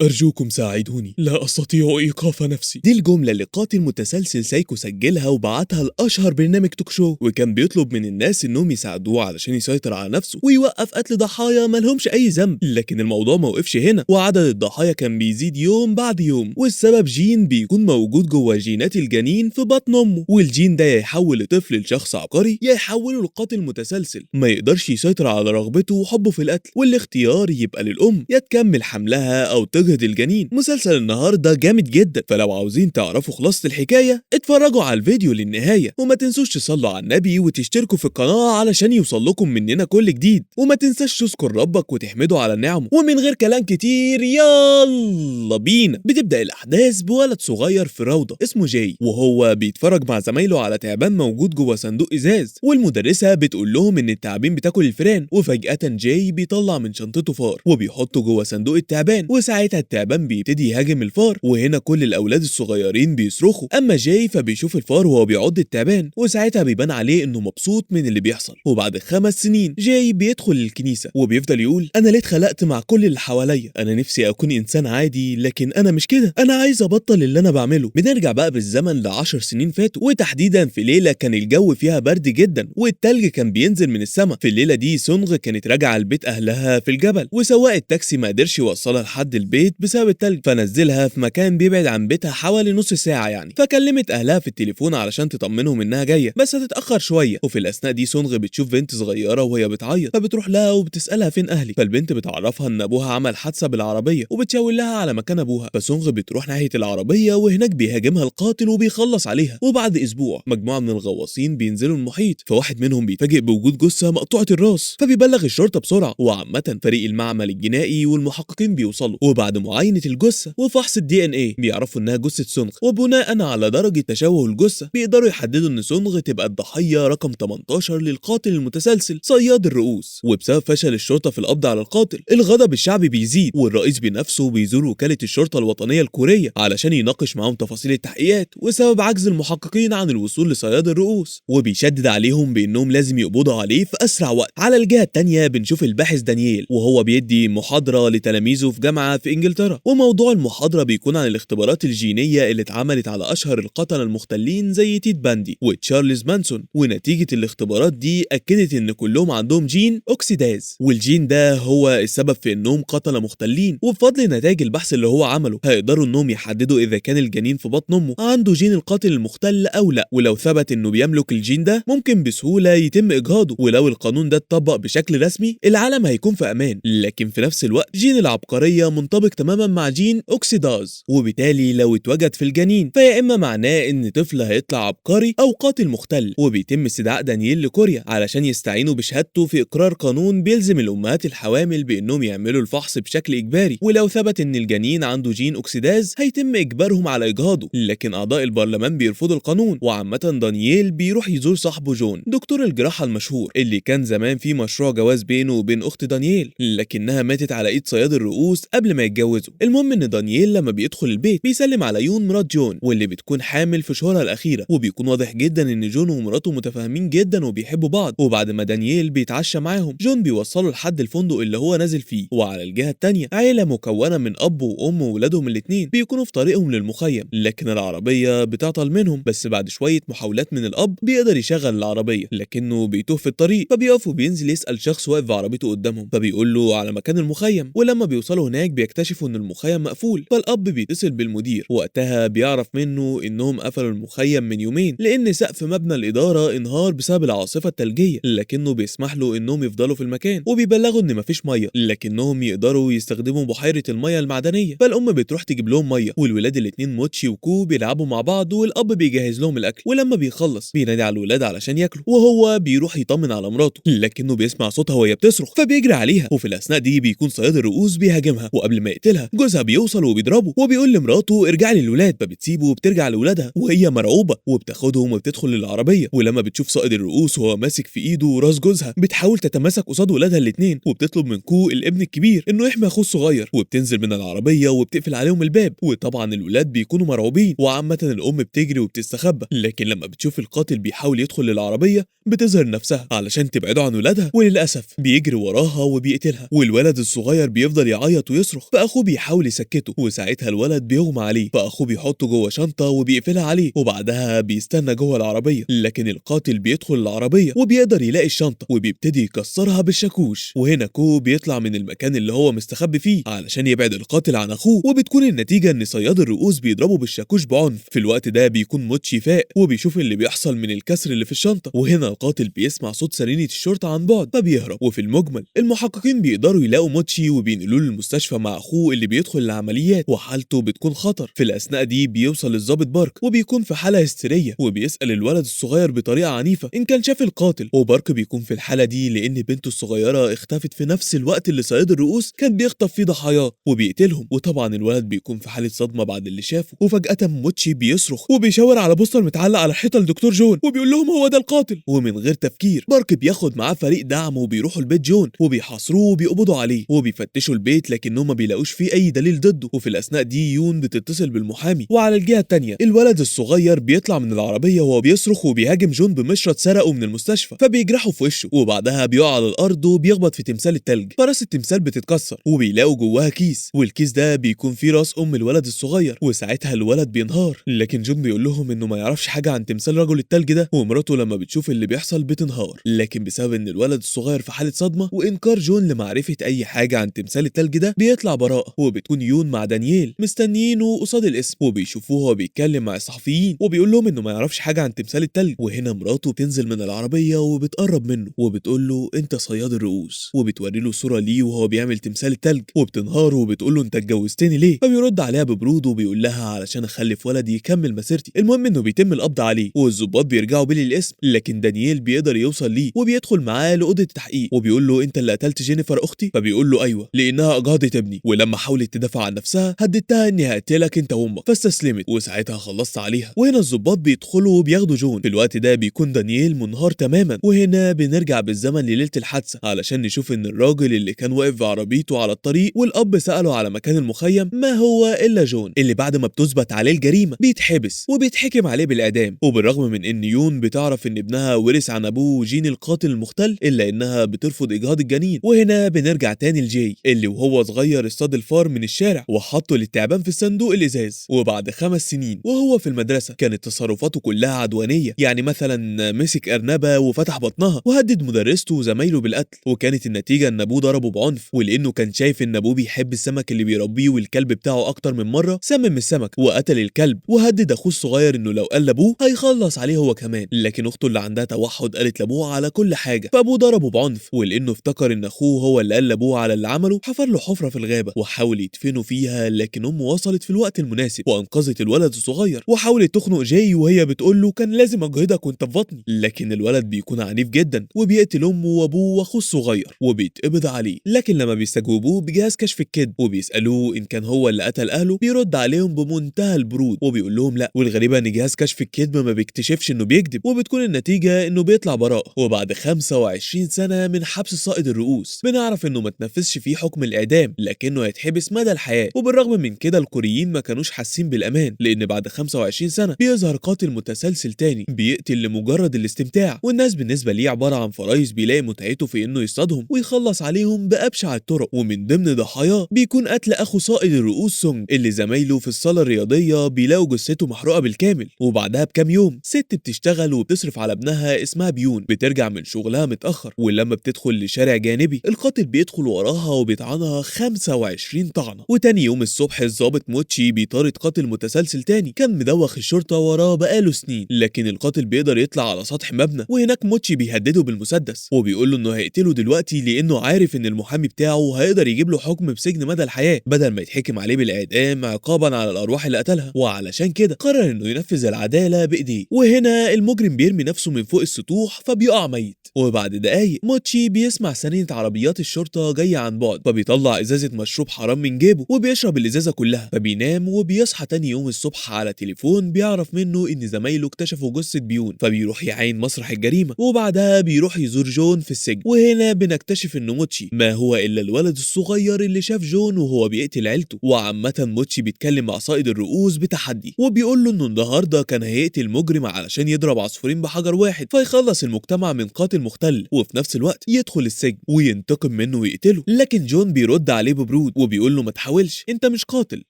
أرجوكم ساعدوني، لا أستطيع إيقاف نفسي. دي الجملة اللي قاتل متسلسل سايكو سجلها وبعتها لأشهر برنامج talk show، وكان بيطلب من الناس إنهم يساعدوه علشان يسيطر على نفسه ويوقف قتل ضحايا مالهمش أي ذنب. لكن الموضوع ما وقفش هنا، وعدد الضحايا كان بيزيد يوم بعد يوم، والسبب جين بيكون موجود جوه جينات الجنين في بطن أمه، والجين ده يا يحول الطفل لشخص عبقري يا يحوله لقاتل متسلسل ما يقدرش يسيطر على رغبته وحبه في القتل، والاختيار يبقى للأم، يا تكمل حملها أو تجهض الجنين. مسلسل النهارده جامد جدا، فلو عاوزين تعرفوا خلاصة الحكاية اتفرجوا على الفيديو للنهاية، وما تنسوش تصلوا على النبي وتشتركوا في القناة علشان يوصل لكم مننا كل جديد، وما تنساش تذكر ربك وتحمده على نعمه. ومن غير كلام كتير يلا بينا. بتبدأ الأحداث بولد صغير في روضة اسمه جاي، وهو بيتفرج مع زمايله على تعبان موجود جوه صندوق إزاز، والمدرسة بتقول لهم إن التعابين بتاكل الفئران. وفجأة جاي بيطلع من شنطته فار وبيحطه جوه صندوق التعبان، وساعتها التعبان بيبتدي يهاجم الفار، وهنا كل الأولاد الصغيرين بيصرخوا. أما جاي فبيشوف الفار وهو بيعض التعبان، وساعتها بيبان عليه إنه مبسوط من اللي بيحصل. وبعد 5 سنين جاي بيدخل الكنيسة وبيفضل يقول: أنا ليه اتخلقت مع كل اللي حواليا؟ أنا نفسي أكون إنسان عادي، لكن أنا مش كده، أنا عايز أبطل اللي أنا بعمله. بنرجع بقى بالزمن ل10 سنين فاتوا، وتحديدا في ليلة كان الجو فيها برد جدا والتلج كان بينزل من السماء. في الليلة دي سونغ كانت راجعة لبيت أهلها في الجبل، وسواق التاكسي ما قدرش يوصلها لحد البيت بسبب التلج، فنزلها في مكان بيبعد عن بيتها حوالي نص ساعة يعني. فكلمت أهلها في التليفون علشان تطمنهم إنها جاية بس هتتأخر شوية. وفي الأثناء دي سونغ بتشوف بنت صغيرة وهي بتعيط، فبتروح لها وبتسألها فين أهلك، فالبنت بتعرفها إن أبوها عمل حادثة بالعربية وبتشاور لها على مكان أبوها. فسونغ بتروح ناحية العربية، وهناك بيهاجمها القاتل وبيخلص عليها. وبعد أسبوع مجموعة من الغواصين بينزلوا المحيط، فواحد منهم بيتفاجئ بوجود جثة مقطوعة الراس، فبيبلغ الشرطة بسرعة. وعامة فريق المعمل الجنائي والمحققين بيوصلوا، وبعد معاينة الجثة وفحص ال DNA بيعرفوا انها جثة سونغ، وبناء على درجة تشوه الجثة بيقدروا يحددوا ان سونغ تبقى الضحية رقم 18 للقاتل المتسلسل صياد الرؤوس. وبسبب فشل الشرطة في القبض على القاتل، الغضب الشعبي بيزيد، والرئيس بنفسه بيزور وكالة الشرطة الوطنية الكورية علشان يناقش معاهم تفاصيل التحقيقات وسبب عجز المحققين عن الوصول لصياد الرؤوس، وبيشدد عليهم بانهم لازم يقبضوا عليه في اسرع وقت. على الجهة التانية بنشوف الباحث دانييل وهو بيدي محاضرة لتلاميذه في جامعة في انجلترا، وموضوع المحاضرة بيكون عن الاختبارات الجينية اللي اتعملت على اشهر القتلة المختلين زي تيد باندي وتشارلز مانسون، ونتيجة الاختبارات دي اكدت ان كلهم عندهم جين oxidase، والجين ده هو السبب في انهم قتلة مختلين. وبفضل نتائج البحث اللي هو عمله هيقدروا انهم يحددوا اذا كان الجنين في بطن امه عنده جين القاتل المختل او لا، ولو ثبت انه بيملك الجين ده ممكن بسهولة يتم اجهاضه. ولو القانون ده اتطبق بشكل رسمي العالم هيكون في امان. لكن في نفس الوقت جين العبقرية منطبق تماما مع جين oxidase، وبالتالي لو اتوجد في الجنين فيا اما معناه ان طفل هيطلع عبقري او قاتل مختل. وبيتم استدعاء دانييل لكوريا علشان يستعينوا بشهادته في اقرار قانون بيلزم الامهات الحوامل بانهم يعملوا الفحص بشكل اجباري، ولو ثبت ان الجنين عنده جين oxidase هيتم اجبارهم على اجهاضه. لكن اعضاء البرلمان بيرفضوا القانون. وعامة دانييل بيروح يزور صاحبه جون دكتور الجراحة المشهور اللي كان زمان في مشروع جواز بينه وبين اخت دانييل، لكنها ماتت على ايد صياد الرؤوس قبل ما يتجوزوا. المهم ان دانييل لما بيدخل البيت بيسلم على يون مرات جون واللي بتكون حامل في شهورها الاخيرة، وبيكون واضح جدا ان جون ومراته متفاهمين جدا وبيحبوا بعض. وبعد ما دانييل بيتعشى معاهم جون بيوصله لحد الفندق اللي هو نازل فيه. وعلى الجهة التانية عيلة مكونة من اب وام وولادهم الاثنين بيكونوا في طريقهم للمخيم، لكن العربية بتعطل منهم، بس بعد شوية محاولات من الاب بيقدر يشغل العربية، لكنه بيتوه في الطريق، فبيقف وبينزل يسأل شخص واقف بعربيته قدامهم، فبيقول له على مكان المخيم. ولما بيوصلوا هناك بيكتشفوا ان المخيم مقفول، فالاب بيتصل بالمدير، وقتها بيعرف منه انهم قفلوا المخيم من يومين لان سقف مبنى الادارة انهار بسبب العاصفة الثلجيه، لكنه بيسمح له انهم يفضلوا في المكان، وبيبلغوا ان مفيش مية لكنهم يقدروا يستخدموا بحيرة المية المعدنيه. فالام بتروح تجيب لهم ميه، والولاد الاتنين موتشي وكو بيلعبوا مع بعض، والاب بيجهز لهم الاكل، ولما بيخلص بينادي على الولاد علشان ياكلوا، وهو بيروح يطمن على مراته، لكنه بيسمع صوتها وهي بتصرخ فبيجري عليها. وفي الاثناء دي بيكون صياد الرؤوس بيهاجمها، وقبل ما يقتلها جوزها بيوصل وبيضربه وبيقول لمراته ارجعي للولاد، فبتسيبه وبترجع لولادها وهي مرعوبه، وبتاخدهم وبتدخل للعربيه. ولما بتشوف صائد الرؤوس وهو ماسك في ايده راس جوزها بتحاول تتماسك قصاد ولادها الاثنين، وبتطلب من كو الابن الكبير انه يحمي اخوه الصغير، وبتنزل من العربية وبتقفل عليهم الباب، وطبعا الولاد بيكونوا مرعوبين. وعامة الام بتجري وبتستخبى، لكن لما بتشوف القاتل بيحاول يدخل للعربية بتظهر نفسها علشان تبعده عن ولادها، وللاسف بيجري وراها وبيقتلها، والولد الصغير بيفضل يعيط ويصرخ. فاخوه فاخوه بيحاول يسكته، وساعتها الولد بيغمى عليه، فاخوه بيحطه جوه شنطه وبيقفلها عليه، وبعدها بيستنى جوه العربية. لكن القاتل بيدخل العربية وبيقدر يلاقي الشنطة وبيبتدي يكسرها بالشاكوش. وهنا كو بيطلع من المكان اللي هو مستخبي فيه علشان يبعد القاتل عن اخوه، وبتكون النتيجة ان صياد الرؤوس بيضربه بالشاكوش بعنف. في الوقت ده بيكون موتشي فاق وبيشوف اللي بيحصل من الكسر اللي في الشنطة، وهنا القاتل بيسمع صوت سرينه الشرطة عن بعد فبيهرب. وفي المجمل المحققين بيقدروا يلاقوا موتشي وبينقلوه للمستشفى مع اخوه اللي بيدخل العمليات وحالته بتكون خطر. في الاثناء دي بيوصل الضابط بارك وبيكون في حاله هستيريه، وبيسال الولد الصغير بطريقة عنيفة ان كان شاف القاتل. وبارك بيكون في الحالة دي لان بنته الصغيرة اختفت في نفس الوقت اللي صياد الرؤوس كان بيخطف فيه ضحاياه وبيقتلهم، وطبعا الولد بيكون في حاله صدمة بعد اللي شافه. وفجاة موتشي بيصرخ وبيشاور على بوستر متعلق على الحيطة لدكتور جون وبيقول لهم هو ده القاتل. ومن غير تفكير بارك بياخد معاه فريق دعم وبيروحوا لبيت جون وبيحاصروه وبيقبضوا عليه وبيفتشوا البيت، لكنهم ما بيلاقوش فيه اي دليل ضده. وفي الاثناء دي يون بتتصل بالمحامي. وعلى الجهة الثانية الولد الصغير بيطلع من العربية وهو بيصرخ وبيهاجم جون بمشرط سرقه من المستشفى فبيجرحه في وشه، وبعدها بيقع على الارض وبيخبط في تمثال التلج، فراس التمثال بتتكسر وبيلاقوا جواها كيس، والكيس ده بيكون فيه راس ام الولد الصغير، وساعتها الولد بينهار. لكن جون بيقول لهم انه ما يعرفش حاجة عن تمثال رجل التلج ده، ومراته لما بتشوف اللي بيحصل بتنهار. لكن بسبب ان الولد الصغير في حاله صدمة وانكار جون لمعرفة اي حاجة عن تمثال التلج ده بيطلع براءه. وبتكون يون مع دانييل مستنيينه قصاد القسم، وبيشوفوه وهو بيتكلم مع الصحفيين وبيقول لهم انه ما يعرفش حاجة عن تمثال التلج. وهنا مراته بتنزل من العربية وبتقرب منه وبتقول له انت صياد الرؤوس، وبتوري له صوره ليه وهو بيعمل تمثال التلج، وبتنهار وبتقول له انت اتجوزتني ليه؟ فبيرد عليها ببرود وبيقول لها علشان اخلف ولد يكمل مسيرتي. المهم انه بيتم القبض عليه والظباط بيرجعوا بيه للقسم، لكن دانييل بيقدر يوصل ليه وبيدخل معاه لاوضه التحقيق وبيقول له انت اللي قتلت جينيفر اختي؟ فبيقول له ايوه لانها اجهضت ابني، ولما حاولت تدافع عن نفسها هددتها اني هقتلك انت وامك فاستسلمت، وساعتها خلصت عليها. وهنا الظباط بيدخلوا وبياخدوا جون. في الوقت ده بيكون دانييل منهار تماما. وهنا بنرجع بالزمن لليلة الحادثة علشان نشوف ان الراجل اللي كان واقف بعربيته على الطريق والاب ساله على مكان المخيم ما هو الا جون، اللي بعد ما بتثبت عليه الجريمة بيتحبس وبيتحكم عليه بالاعدام. وبالرغم من ان يون بتعرف ان ابنها ورث عن ابوه جين القاتل المختل، الا انها بترفض اجهاض الجنين. وهنا بنرجع تاني لجاي اللي وهو صغير اصطاد الفار من الشارع وحطه للتعبان في الصندوق الازاز. وبعد 5 سنين وهو في المدرسة كانت تصرفاته كلها عدوانية، يعني مثلا مسك ارنبه وفتح بطنها وهدد مدرسته وزمايله بالقتل، وكانت النتيجة ان ابوه ضربه بعنف، ولانه كان شايف ان ابوه بيحب السمك اللي بيربيه والكلب بتاعه اكتر من مرة سمم السمك وقتل الكلب وهدد اخوه الصغير انه لو قال لابوه هيخلص عليه هو كمان. لكن اخته اللي عندها توحد قالت لابوه على كل حاجة، فابوه ضربه بعنف، ولانه افتكر ان اخوه هو اللي قال لابوه على اللي عمله حفر له حفره في الغابة وحاول يدفنه فيها، لكن امه وصلت في الوقت المناسب وانقذت الولد الصغير وحاولت تخنق جاي وهي بتقول له كان لازم اجهضك وانت في بطني. لكن الولد بيكون عنيف جدا وبيقتل امه وابوه واخوه الصغير وبيتقبض عليه. لكن لما بيستجوبوه بجهاز كشف الكذب وبيسالوه ان كان هو اللي قتل اهله بيرد عليهم بمنتهى البرود وبيقول لهم لا. والغريبة ان جهاز كشف الكذب ما بيكتشفش انه بيكذب، وبتكون النتيجة انه بيطلع براءه. وبعد 25 سنة من حبس صائد الرؤوس بنعرف انه ما تنفذش فيه حكم الاعدام، لكنه هيتحبس مدى الحياة. وبالرغم من كده الكوريين ما كانوش حاسين بالامان، لان بعد 25 سنة بيظهر قاتل متسلسل تاني بيقتل لمجرد الاستمتاع، والناس بالنسبة ليه عبارة عن فرايس بيلاقي متعته في انه يصطادهم ويخلص عليهم بابشع الطرق. ومن ضمن ضحاياه بيكون قتل اخو صائد الرؤوس سونج اللي زمايله في الصاله الرياضية بيلاقوا جثته محروقة بالكامل. وبعدها بكام يوم ست بتشتغل وبتصرف على ابنها اسمها بيون بترجع من شغلها متاخر، ولما بتدخل لشارع جانبي القاتل بيدخل وراها وبيطعنها 25 طعنه. وتاني يوم الصبح الضابط موتشي بيطارد قاتل متسلسل تاني كان مدوخ الشرطة وراه بقاله سنين، لكن القاتل بيقدر يطلع على سطح مبنى، وهناك موتشي بيهدده بالمسدس وبيقول له انه هيقتله دلوقتي لانه عارف ان المحامي بتاعه هيقدر يجيب له حكم بسجن مدى الحياة بدل ما يتحكم عليه بالاعدام عقابا على الارواح اللي قتلها، وعلشان كده قرر انه ينفذ العدالة بايديه. وهنا المجرم بيرمي نفسه من فوق السطوح فبيقع ميت. وبعد دقايق موتشي بيسمع سنينة عربيات الشرطة جاية عن بعد، فبيطلع ازازة مشروب حرام من جيبه وبيشرب الازازه كلها، فبينام. وبيصحى تاني يوم الصبح على تليفون بيعرف منه ان زمايله اكتشفوا جثة بيون، فبيروح يعاين مسرح الجريمة، وبعدها بيروح يزور جون في السجن. وهنا بنكتشف ان موتشي ما هو الا الولد الصغير اللي شاف جون وهو بيقتل عيلته. وعامة موتشي بيتكلم مع صائد الرؤوس بتحدي وبيقول له انه النهارده كان هيقتل مجرم علشان يضرب عصفورين بحجر واحد فيخلص المجتمع من قاتل مختل، وفي نفس الوقت يدخل السجن وينتقم منه ويقتله. لكن جون بيرد عليه ببرود وبيقول له ما تحاولش، انت مش قاتل.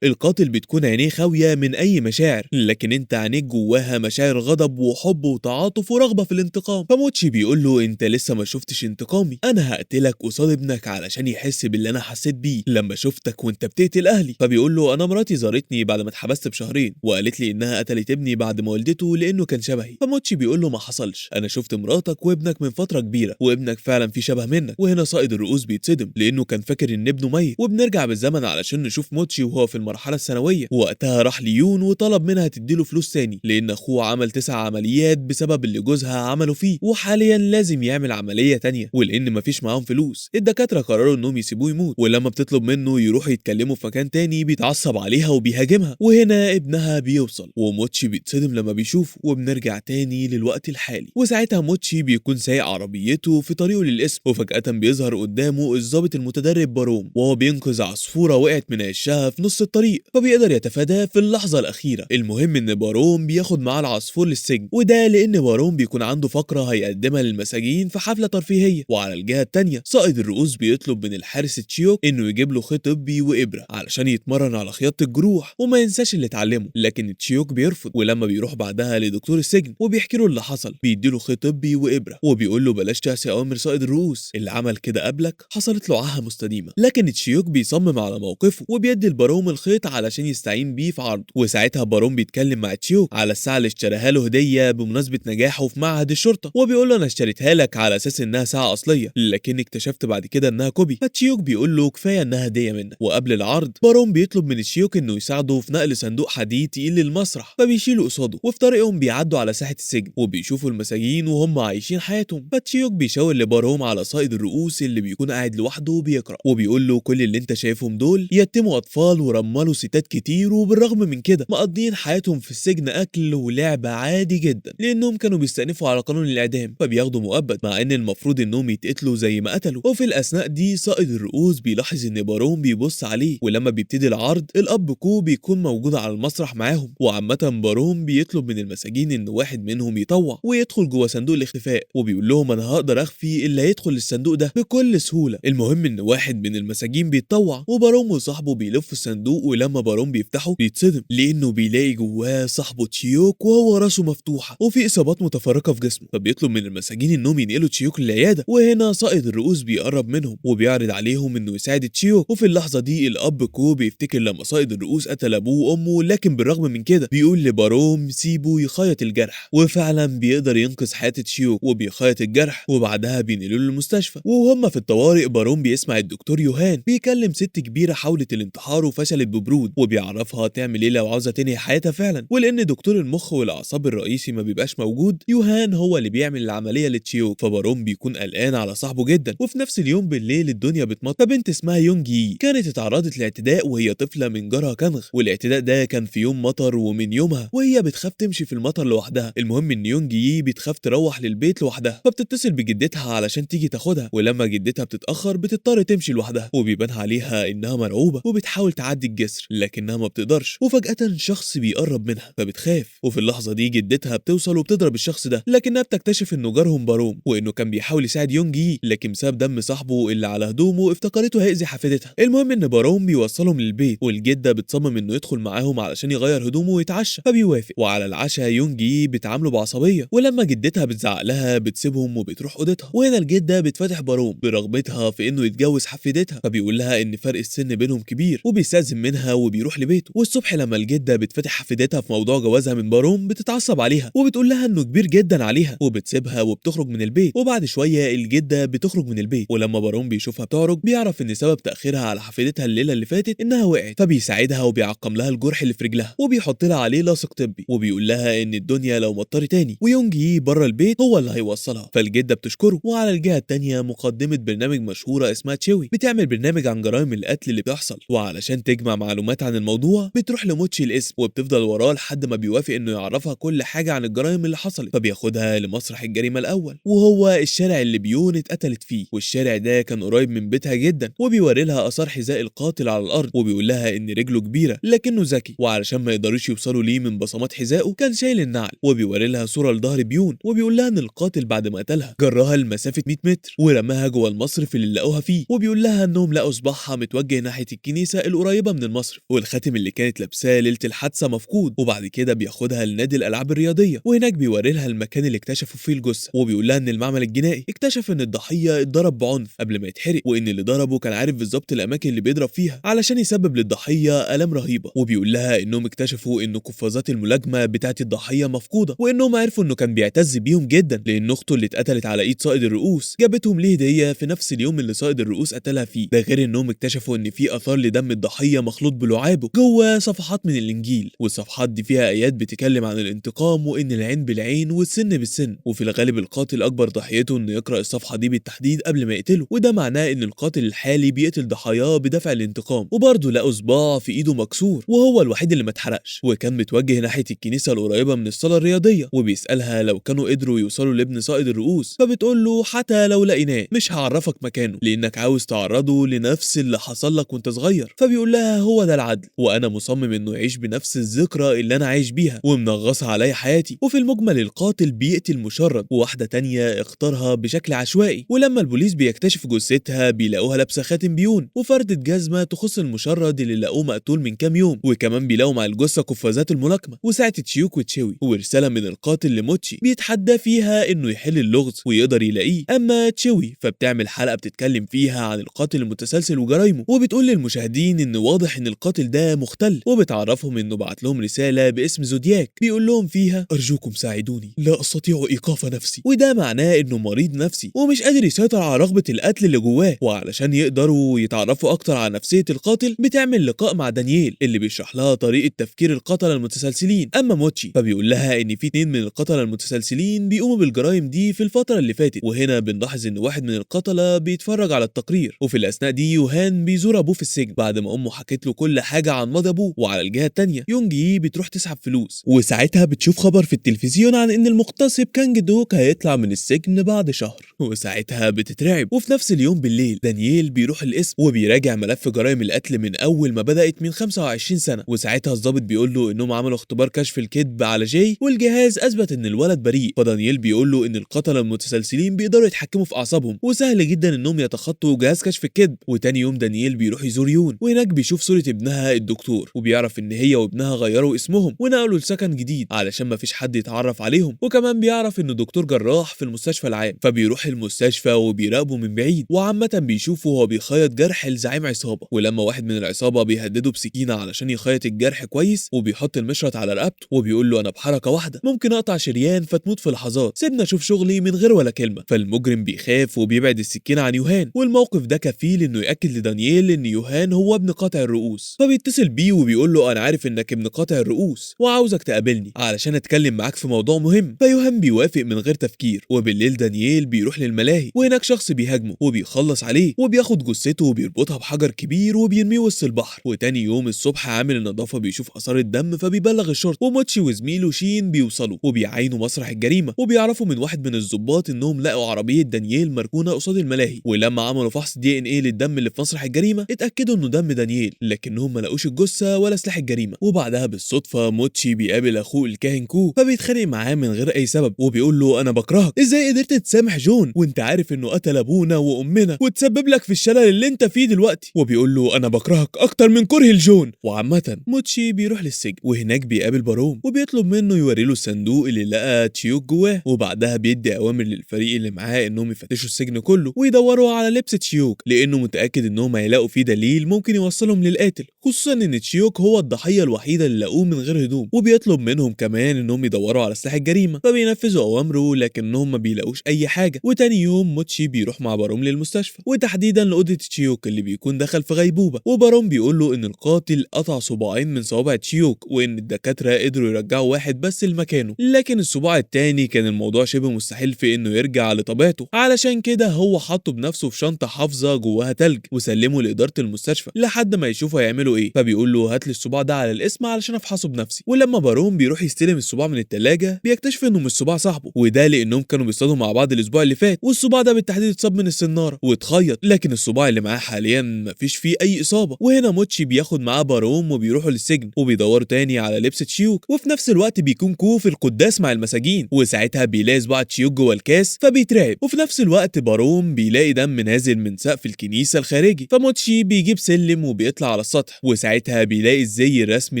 القاتل بتكون عينيه خاوية من اي مشاعر، لكن انت عينيك جواها مشاعر غضب وحب وتعاطف ورغبه في الانتقام. فموتشي بيقول له انت لسه ما شفتش انتقامي، انا هقتلك قصاد ابنك علشان يحس باللي انا حسيت بيه لما شفتك وانت بتقتل اهلي. فبيقول له انا مراتي زارتني بعد ما اتحبست بشهرين وقالت لي انها قتلت ابني بعد ما ولدته لانه كان شبهي. فموتشي بيقول له ما حصلش، انا شفت مراتك وابنك من فترة كبيرة وابنك فعلا في شبه منك. وهنا صائد الرؤوس بيتصدم لانه كان فاكر ان ابنه ميت. وبنرجع بالزمن علشان نشوف موتشي وهو في المرحلة الثانوية، وقتها راح ليون وطلب منها تديله فلوس تاني لان اخوه عمل 9 عمليات بسبب اللي جوزها عمله فيه، وحاليا لازم يعمل عملية تانية، ولان مفيش معاهم فلوس الدكاترة قرروا انهم يسيبوه يموت. ولما بتطلب منه يروحوا يتكلموا في مكان تاني بيتعصب عليها وبيهاجمها، وهنا ابنها بيوصل وموتشي بيتصدم لما بيشوفه. وبنرجع تاني للوقت الحالي، وساعتها موتشي بيكون سايق عربيته في طريقه للقسم، وفجأة بيظهر قدامه الضابط المتدرب باروم وهو بينقذ عصفورة وقعت من عشها في نص الطريق، فبيقدر يتفاداه في اللحظة الأخيرة. المهم إن باروم بياخد معاه العصفور للسجن، وده لأن باروم بيكون عنده فقرة هيقدمها للمساجين في حفلة ترفيهية. وعلى الجهة التانية صائد الرؤوس بيطلب من الحارس تشيوك إنه يجيب له خيط طبي وإبرة علشان يتمرن على خياطة الجروح وما ينساش اللي اتعلمه، لكن تشيوك بيرفض. ولما بيروح بعدها لدكتور السجن وبيحكي له اللي حصل، بيديله خيط طبي وإبرة وبيقول له بلاش تعصي أوامر صائد الرؤوس، اللي عمل كده قبلك حصلت له عاهة مستديمة. لكن تشيوك بيصمم على موقفه وبيدي الباروم الخيط علشان يستعين بيه في عرضه. وساعتها باروم بيتكلم مع تشيوك على الساعة اللي اشتراها له هدية بمناسبة نجاحه في معهد الشرطة، وبيقول له انا اشتريتها لك على اساس انها ساعة اصلية، لكن اكتشفت بعد كده انها copy. فتشيوك بيقول له كفاية انها هدية منك. وقبل العرض باروم بيطلب من تشيوك انه يساعده في نقل صندوق حديد تقيل للمسرح، فبيشيله قصاده. وفي طريقهم بيعدوا على ساحة السجن وبيشوفوا المساجين وهم عايشين حياتهم. فتشيوك بيشاور لباروم على صائد الرؤوس اللي بيكون قاعد لوحده بيقرأ، وبيقول له كل اللي انت شايفهم دول يتموا اطفال ورملوا ستات كتير، وبالرغم من كده مقضيين حياتهم في السجن اكل ولعب عادي جدا، لانهم كانوا بيستأنفوا على قانون الاعدام فبياخدوا مؤبد، مع ان المفروض انهم يتقتلوا زي ما قتلوا. وفي الاثناء دي صائد الرؤوس بيلاحظ ان باروم بيبص عليه، ولما بيبتدي العرض الاب كو بيكون موجود على المسرح معاهم. وعامة باروم بيطلب من المساجين ان واحد منهم يطوع ويدخل جوه صندوق الاختفاء، وبيقول لهم انا هقدر اخفي اللي هيدخل الصندوق ده بكل سهولة. المهم ان واحد من المساجين بيتطوع، وباروم وصاحبه بيلفوا الصندوق، ولما باروم بيفتحه بيتصدم لانه بيلاقي جواه صاحبه تشيوك وهو راسه مفتوحة وفي اصابات متفرقة في جسمه. فبيطلب من المساجين انهم ينقلوا تشيوك للعياده، وهنا صائد الرؤوس بيقرب منهم وبيعرض عليهم انه يساعد تشيوك. وفي اللحظة دي الاب كو بيفتكر لما صائد الرؤوس قتل ابوه وامه، لكن بالرغم من كده بيقول لباروم سيبه يخيط الجرح، وفعلا بيقدر ينقذ حياة تشيوك وبيخيط الجرح، وبعدها بينقلوه للمستشفى. وهم في الطوارئ باروم بيسمع الدكتور يوهان بيكلم ست كبيرة حاولت الانتحار وفشلت ببرود، وبيعرفها تعمل ايه لو عاوزه تنهي حياتها فعلا. ولان دكتور المخ والاعصاب الرئيسي ما بيبقاش موجود، يوهان هو اللي بيعمل العملية لتشيوك، فباروم بيكون قلقان على صاحبه جدا. وفي نفس اليوم بالليل الدنيا بتمطر، فبنت اسمها يونجي كانت اتعرضت لاعتداء وهي طفله من جارها كانغ، والاعتداء ده كان في يوم مطر، ومن يومها وهي بتخاف تمشي في المطر لوحدها. المهم ان يونجي بتخاف تروح للبيت لوحدها، فبتتصل بجدتها علشان تيجي تاخدها، ولما جدتها بتتاخر بتضطر تمشي لوحدها، وبيبان عليها انها مرعوبه وبتحاول تعدي الجسر لكنها ما بتقدرش. وفجاة شخص بيقرب منها فبتخاف، وفي اللحظة دي جدتها بتوصل وبتضرب الشخص ده، لكنها بتكتشف انه جارهم باروم، وانه كان بيحاول يساعد يونجي لكن بسبب دم صاحبه اللي على هدومه افتكرته هيأذي حفيدتها. المهم ان باروم بيوصلهم للبيت، والجدة بتصمم انه يدخل معاهم علشان يغير هدومه ويتعشى، فبيوافق. وعلى العشاء يونجي بتعامله بعصبيه، ولما جدتها بتزعق لها بتسيبهم وبتروح اوضتها. وهنا الجدة بتفتح باروم برغبتها في انه يتجوز حفيدتها، فبيقول لها ان فرق السن بينهم كبير، وبيستأذن منها وبيروح لبيته. والصبح لما الجدة بتفتح حفيدتها في موضوع جوازها من باروم بتتعصب عليها وبتقول لها انه كبير جدا عليها، وبتسيبها وبتخرج من البيت. وبعد شوية الجدة بتخرج من البيت، ولما باروم بيشوفها بتعرج بيعرف ان سبب تاخيرها على حفيدتها الليلة اللي فاتت انها وقعت، فبيساعدها وبيعقم لها الجرح اللي في رجلها وبيحط لها عليه لاصق طبي، وبيقول لها ان الدنيا لو مطرت تاني ويونجي بره البيت هو اللي هيوصلها. فالجده بتشكره. وعلى الجهة التانية مقدمه برنامج مشهورة اسمها تشيوي بتعمل برنامج عن جرائم القتل اللي بتحصل، وعلشان تجمع معلومات عن الموضوع بتروح لموتشي الاسم وبتفضل وراه لحد ما بيوافق انه يعرفها كل حاجة عن الجرائم اللي حصلت. فبياخدها لمسرح الجريمة الاول، وهو الشارع اللي بيون اتقتلت فيه، والشارع ده كان قريب من بيتها جدا، وبيوري لها اثار حذاء القاتل على الارض، وبيقول لها ان رجله كبيرة لكنه ذكي، وعلشان ما يقدروش يوصلوا ليه من بصمات حذائه كان شايل النعل. وبيوري لها صوره لظهر بيون، وبيقول لها ان القاتل بعد ما قتلها جرها لمسافة 100 متر ورماها جوه المصرف اللي لقوها فيه، وبيقول لها انهم لقوا صباعها متوجه ناحية الكنيسة القريبة من المصرف، والخاتم اللي كانت لابساه ليلة الحادثة مفقود. وبعد كده بياخدها لنادي الالعاب الرياضية، وهناك بيوري لها المكان اللي اكتشفوا فيه الجثة، وبيقول لها ان المعمل الجنائي اكتشف ان الضحية اتضرب بعنف قبل ما يتحرق، وان اللي ضربه كان عارف بالظبط الاماكن اللي بيضرب فيها علشان يسبب للضحيه الام رهيبة. وبيقول لها انهم اكتشفوا ان قفازات الملاجمه بتاعه الضحية مفقودة، وانهم عرفوا انه كان بيعتز بيهم جدا لان اخته اللي اتقتلت على ايد صائد الرؤوس جابتهم ليه هديه في نفس اليوم اللي صائد الرؤوس قتلها فيه. ده غير انهم اكتشفوا ان في اثار لدم الضحية مخلوط بلعابه جوه صفحات من الانجيل، والصفحات دي فيها ايات بتتكلم عن الانتقام وان العين بالعين والسن بالسن. وفي الغالب القاتل اكبر ضحيته انه يقرا الصفحة دي بالتحديد قبل ما يقتله، وده معناه ان القاتل الحالي بيقتل ضحاياه بدافع الانتقام. وبرضه لقوا صباع في ايده مكسور وهو الوحيد اللي ما اتحرقش، وكان متوجه ناحية الكنيسة القريبة من الصاله الرياضية، وبيسالها لو كانوا قدروا يوصلوا لابن صائد الرؤوس، فبتقول له حتى لو لقيناه مش هعرفك مكانه لانك عاوز تعرضه لنفس اللي حصل لك وانت صغير. فبيقول لها هو ده العدل، وانا مصمم انه يعيش بنفس الذكرى اللي انا عايش بيها ومنغصه عليا حياتي. وفي المجمل القاتل بيقتل مشرد، وواحدة تانية اختارها بشكل عشوائي، ولما البوليس بيكتشف جثتها بيلاقوها لابسه خاتم بيون وفردة جزمه تخص المشرد اللي لقوه مقتول من كام يوم، وكمان بيلاقوا مع الجثة قفازات الملاكمة وساعة تشيوك وتشيوي، ورسالة من القاتل لموتشي بيتحدى فيها انه يحل اللغز ويقدر يلاقيه. اما تشيوي فبتعمل حلقة بتتكلم فيها عن القاتل المتسلسل وجرايمه، وبتقول للمشاهدين ان واضح ان القاتل ده مختل، وبتعرفهم انه بعت لهم رسالة باسم زودياك بيقول لهم فيها ارجوكم ساعدوني لا استطيع ايقاف نفسي، وده معناه انه مريض نفسي ومش قادر يسيطر على رغبة القتل اللي جواه. وعلشان يقدروا يتعرفوا اكتر على نفسية القاتل بتعمل لقاء مع دانييل اللي بيشرح لها طريقه تفكير القتلة المتسلسلين. اما موتشي فبيقول لها ان في 2 من القتلة المتسلسلين بيقوموا بالجرائم دي في الفترة اللي فاتت، وهنا بنلاحظ ان واحد من القتلة بيتفرج على التقرير. وفي الاثناء دي يوهان بيزور ابوه في السجن بعد ما امه حكت له كل حاجة عن ماضي ابوه. وعلى الجهة الثانية يونجي بتروح تسحب فلوس، وساعتها بتشوف خبر في التلفزيون عن ان المغتصب كانج دوك هيطلع من السجن بعد شهر، وساعتها بتترعب. وفي نفس اليوم بالليل دانييل بيروح القسم وبيراجع ملف جرائم القتل من اول ما بدات من 25 سنة، وساعتها الضابط بيقول له انهم عملوا اختبار كشف الكذب على جاي والجهاز اثبت ان الولد بريء. فدانييل بيقول له ان القتلة المتسلسلين بيقدروا يتحكموا في اعصابهم وسهل جدا انهم يتخطوا جهاز كشف الكذب. وتاني يوم دانييل بيروح يزور يون، وهناك بيشوف صوره ابنها الدكتور، وبيعرف ان هي وابنها غيروا اسمهم ونقلوا لسكن جديد علشان مفيش حد يتعرف عليهم. وكمان بيعرف انه دكتور جراح في المستشفى العام، فبيروح المستشفى وبيراقبه من بعيد، وعامة بيشوفه وهو بيخيط جرح لزعيم عصابة. ولما واحد من العصابة بيهدده بسكينة علشان يخيط الجرح كويس، وبيحط المشرط على رقبته وبيقول له انا بحركة واحدة ممكن اقطع شريان فتموت في لحظات، سيبنا اشوف شغلي من غير ولا كلمة. فالمجرم بيخاف وبيبعد السكينة عن يوهان، والموقف ده كفيل انه ياكد لدانييل ان يوهان هو ابن قاطع الرؤوس. فبيتصل بيه وبيقول له انا عارف انك ابن قاطع الرؤوس وعاوزك تقابلني علشان اتكلم معاك في موضوع مهم. فيوهان بيوافق من غير تفكير. وبالليل دانييل بيروح للملاهي، وهناك شخص بيهاجمه وبيخلص عليه وبياخد جثته وبيربطها بحجر كبير وبيرميه وسط البحر. وتاني يوم الصبح عامل النظافة بيشوف اثار الدم فبيبلغ الشرطة، وموتشي وزميله شين بيوصلوا وبيعاينوا مسرح الجريمة، وبيعرفوا من واحد من الضباط انهم لقوا عربية دانييل مركونة قصاد الملاهي. ولما عملوا فحص DNA للدم اللي في مسرح الجريمة اتاكدوا انه دم دانييل، لكنهم ما لقوش الجثة ولا سلاح الجريمة. وبعدها بالصدفة موتشي بيقابل اخوه الكاهن كو، فبيتخانق معاه من غير اي سبب وبيقول له انا بكرهك، ازاي قدرت تسامح جون وانت عارف انه قتل ابونا وامنا وتسبب لك في الشلل اللي انت فيه دلوقتي، وبيقول له انا بكرهك اكتر من كره لجون. وعامة موتشي بيروح للسجن، وهناك بيقابل باروم وبيطلب منه يوري له الصندوق اللي لقى تشيوك جواه. وبعدها بيدي اوامر للفريق اللي معاه انهم يفتشوا السجن كله ويدوروا على لبس تشيوك، لانه متاكد انهم هيلاقوا فيه دليل ممكن يوصلهم للقاتل، خصوصا ان تشيوك هو الضحية الوحيدة اللي لقوه من غير هدوم. وبيطلب منهم كمان انهم يدوروا على سلاح الجريمة، فبينفذوا اوامره لكنهم ما بيلاقوش اي حاجة. وتاني يوم موتشي بيروح مع باروم للمستشفى، وتحديدا لاوضه تشيوك اللي بيكون دخل في غيبوبة. وباروم بيقول له ان القاتل قطع صباعين من صوابع تشيوك، وان الدكاترة قدروا يرجعوا واحد بس لمكانه، لكن الصباع التاني كان الموضوع شبه مستحيل في انه يرجع لطبيعته، علشان كده هو حطه بنفسه في شنطه حافظه جواها تلج وسلمه لادارة المستشفى لحد ما يشوفوا هيعملوا ايه. فبيقول له هات لي الصباع ده على الاسم علشان افحصه بنفسي. ولما باروم بيروح يستلم الصباع من التلاجة بيكتشف انه مش صباع صاحبه، وده لانهم كانوا بيصطادوا مع بعض الاسبوع اللي فات، والصباع ده بالتحديد اتصاب من السناره واتخيط، لكن الصباع اللي معاه حاليا مفيش فيه اي اصابه. وهنا موتشي بياخد معاه باروم وبيروحوا للسجن وبيدوروا تاني على لبس تشيوك. وفي نفس الوقت بيكون كو في القداس مع المساجين، وساعتها بيلاقي صباع تشيوك جوه الكاس فبيترعب. وفي نفس الوقت باروم بيلاقي دم نازل من سقف الكنيسة الخارجي، تشيوكي. فموتشي بيجيب سلم وبيطلع على السطح، وساعتها بيلاقي الزي الرسمي